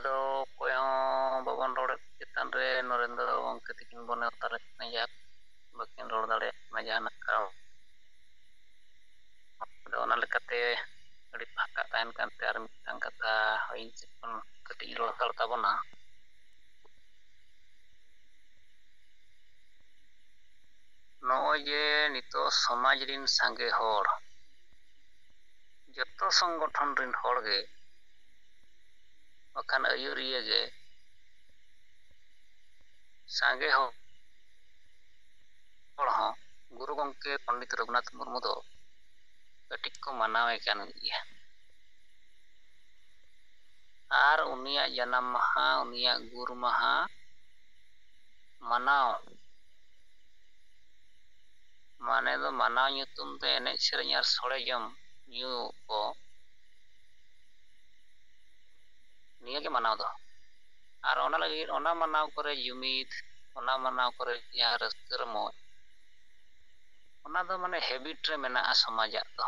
ᱫᱚ ᱚᱠᱚᱭ ᱦᱚᱸ ᱵᱟᱵᱚᱱ ᱨᱚᱲᱮᱫ ᱪᱮᱛᱟᱱ ᱨᱮ ᱱᱚᱨᱮᱱᱫᱨᱚ ᱜᱚᱢᱠᱮ ᱛᱟᱹᱠᱤᱱ ᱵᱚᱱ ᱱᱮᱣᱛᱟ ᱞᱮᱫ ᱠᱤᱱᱟ, ᱡᱟᱦᱟᱸ ᱵᱟᱹᱠᱤᱱ ᱨᱚᱲ ᱫᱟᱲᱮᱭᱟᱜ ᱠᱟᱱᱟ ᱡᱟᱦᱟᱱᱟᱜ ᱠᱟᱨᱚᱱ᱾ ᱟᱫᱚ ᱚᱱᱟ ᱞᱮᱠᱟᱛᱮ ᱟᱹᱰᱤ ᱯᱷᱟᱸᱠᱟ ᱛᱟᱦᱮᱱ ᱠᱟᱱᱛᱮ ᱟᱨ ᱢᱤᱫᱴᱟᱝ ᱠᱟᱛᱷᱟ ᱤᱧ ᱥᱮᱫ ᱠᱷᱚᱱ ᱠᱟᱹᱴᱤᱡ ᱤᱧ ᱨᱚᱲ ᱦᱟᱛᱟᱲ ᱛᱟᱵᱚᱱᱟ᱾ ᱱᱚᱜᱼᱚᱭ ᱡᱮ ᱱᱤᱛᱚᱜ ᱥᱚᱢᱟᱡᱽ ᱨᱤᱱ ᱥᱟᱸᱜᱮ ᱦᱚᱲ, ᱡᱚᱛᱚ ᱥᱚᱝᱜᱚᱴᱷᱚᱱ ᱨᱤᱱ ᱦᱚᱲ ᱜᱮ, ᱵᱟᱠᱷᱟᱱ ᱟᱹᱭᱩᱨᱤᱭᱟᱹ ᱜᱮ, ᱥᱟᱸᱜᱮ ᱦᱚᱲ ᱦᱚᱸ ᱜᱩᱨᱩ ᱜᱚᱢᱠᱮ ᱯᱚᱱᱰᱤᱛ ᱨᱚᱜᱷᱩᱱᱟᱛᱷ ᱢᱩᱨᱢᱩ ᱫᱚ ᱠᱟᱹᱴᱤᱡ ᱠᱚ ᱢᱟᱱᱟᱣᱮ ᱠᱟᱱ ᱜᱮᱭᱟ᱾ ᱟᱨ ᱩᱱᱤᱭᱟᱜ ᱡᱟᱱᱟᱢ ᱢᱟᱦᱟ, ᱩᱱᱤᱭᱟᱜ ᱜᱩᱨ ᱢᱟᱦᱟ ᱢᱟᱱᱟᱣ, ᱢᱟᱱᱮ ᱫᱚ ᱢᱟᱱᱟᱣ ᱧᱩᱛᱩᱢ ᱛᱮ ᱮᱱᱮᱡ ᱥᱮᱨᱮᱧ ᱟᱨ ᱥᱚᱲᱮ ᱡᱚᱢ ᱧᱩ ᱠᱚ, ᱱᱤᱭᱟᱹ ᱜᱮ ᱢᱟᱱᱟᱣ ᱫᱚ᱾ ᱟᱨ ᱚᱱᱟ ᱞᱟᱹᱜᱤᱫ, ᱚᱱᱟ ᱢᱟᱱᱟᱣ ᱠᱚᱨᱮ ᱡᱩᱢᱤᱫ, ᱚᱱᱟ ᱢᱟᱱᱟᱣ ᱠᱚᱨᱮ ᱡᱟᱦᱟᱸ ᱨᱟᱹᱥᱠᱟᱹ ᱨᱚᱢᱚᱡᱽ, ᱚᱱᱟ ᱫᱚ ᱢᱟᱱᱮ habit ᱨᱮ ᱢᱮᱱᱟᱜᱼᱟ ᱥᱚᱢᱟᱡᱟᱜ ᱫᱚ᱾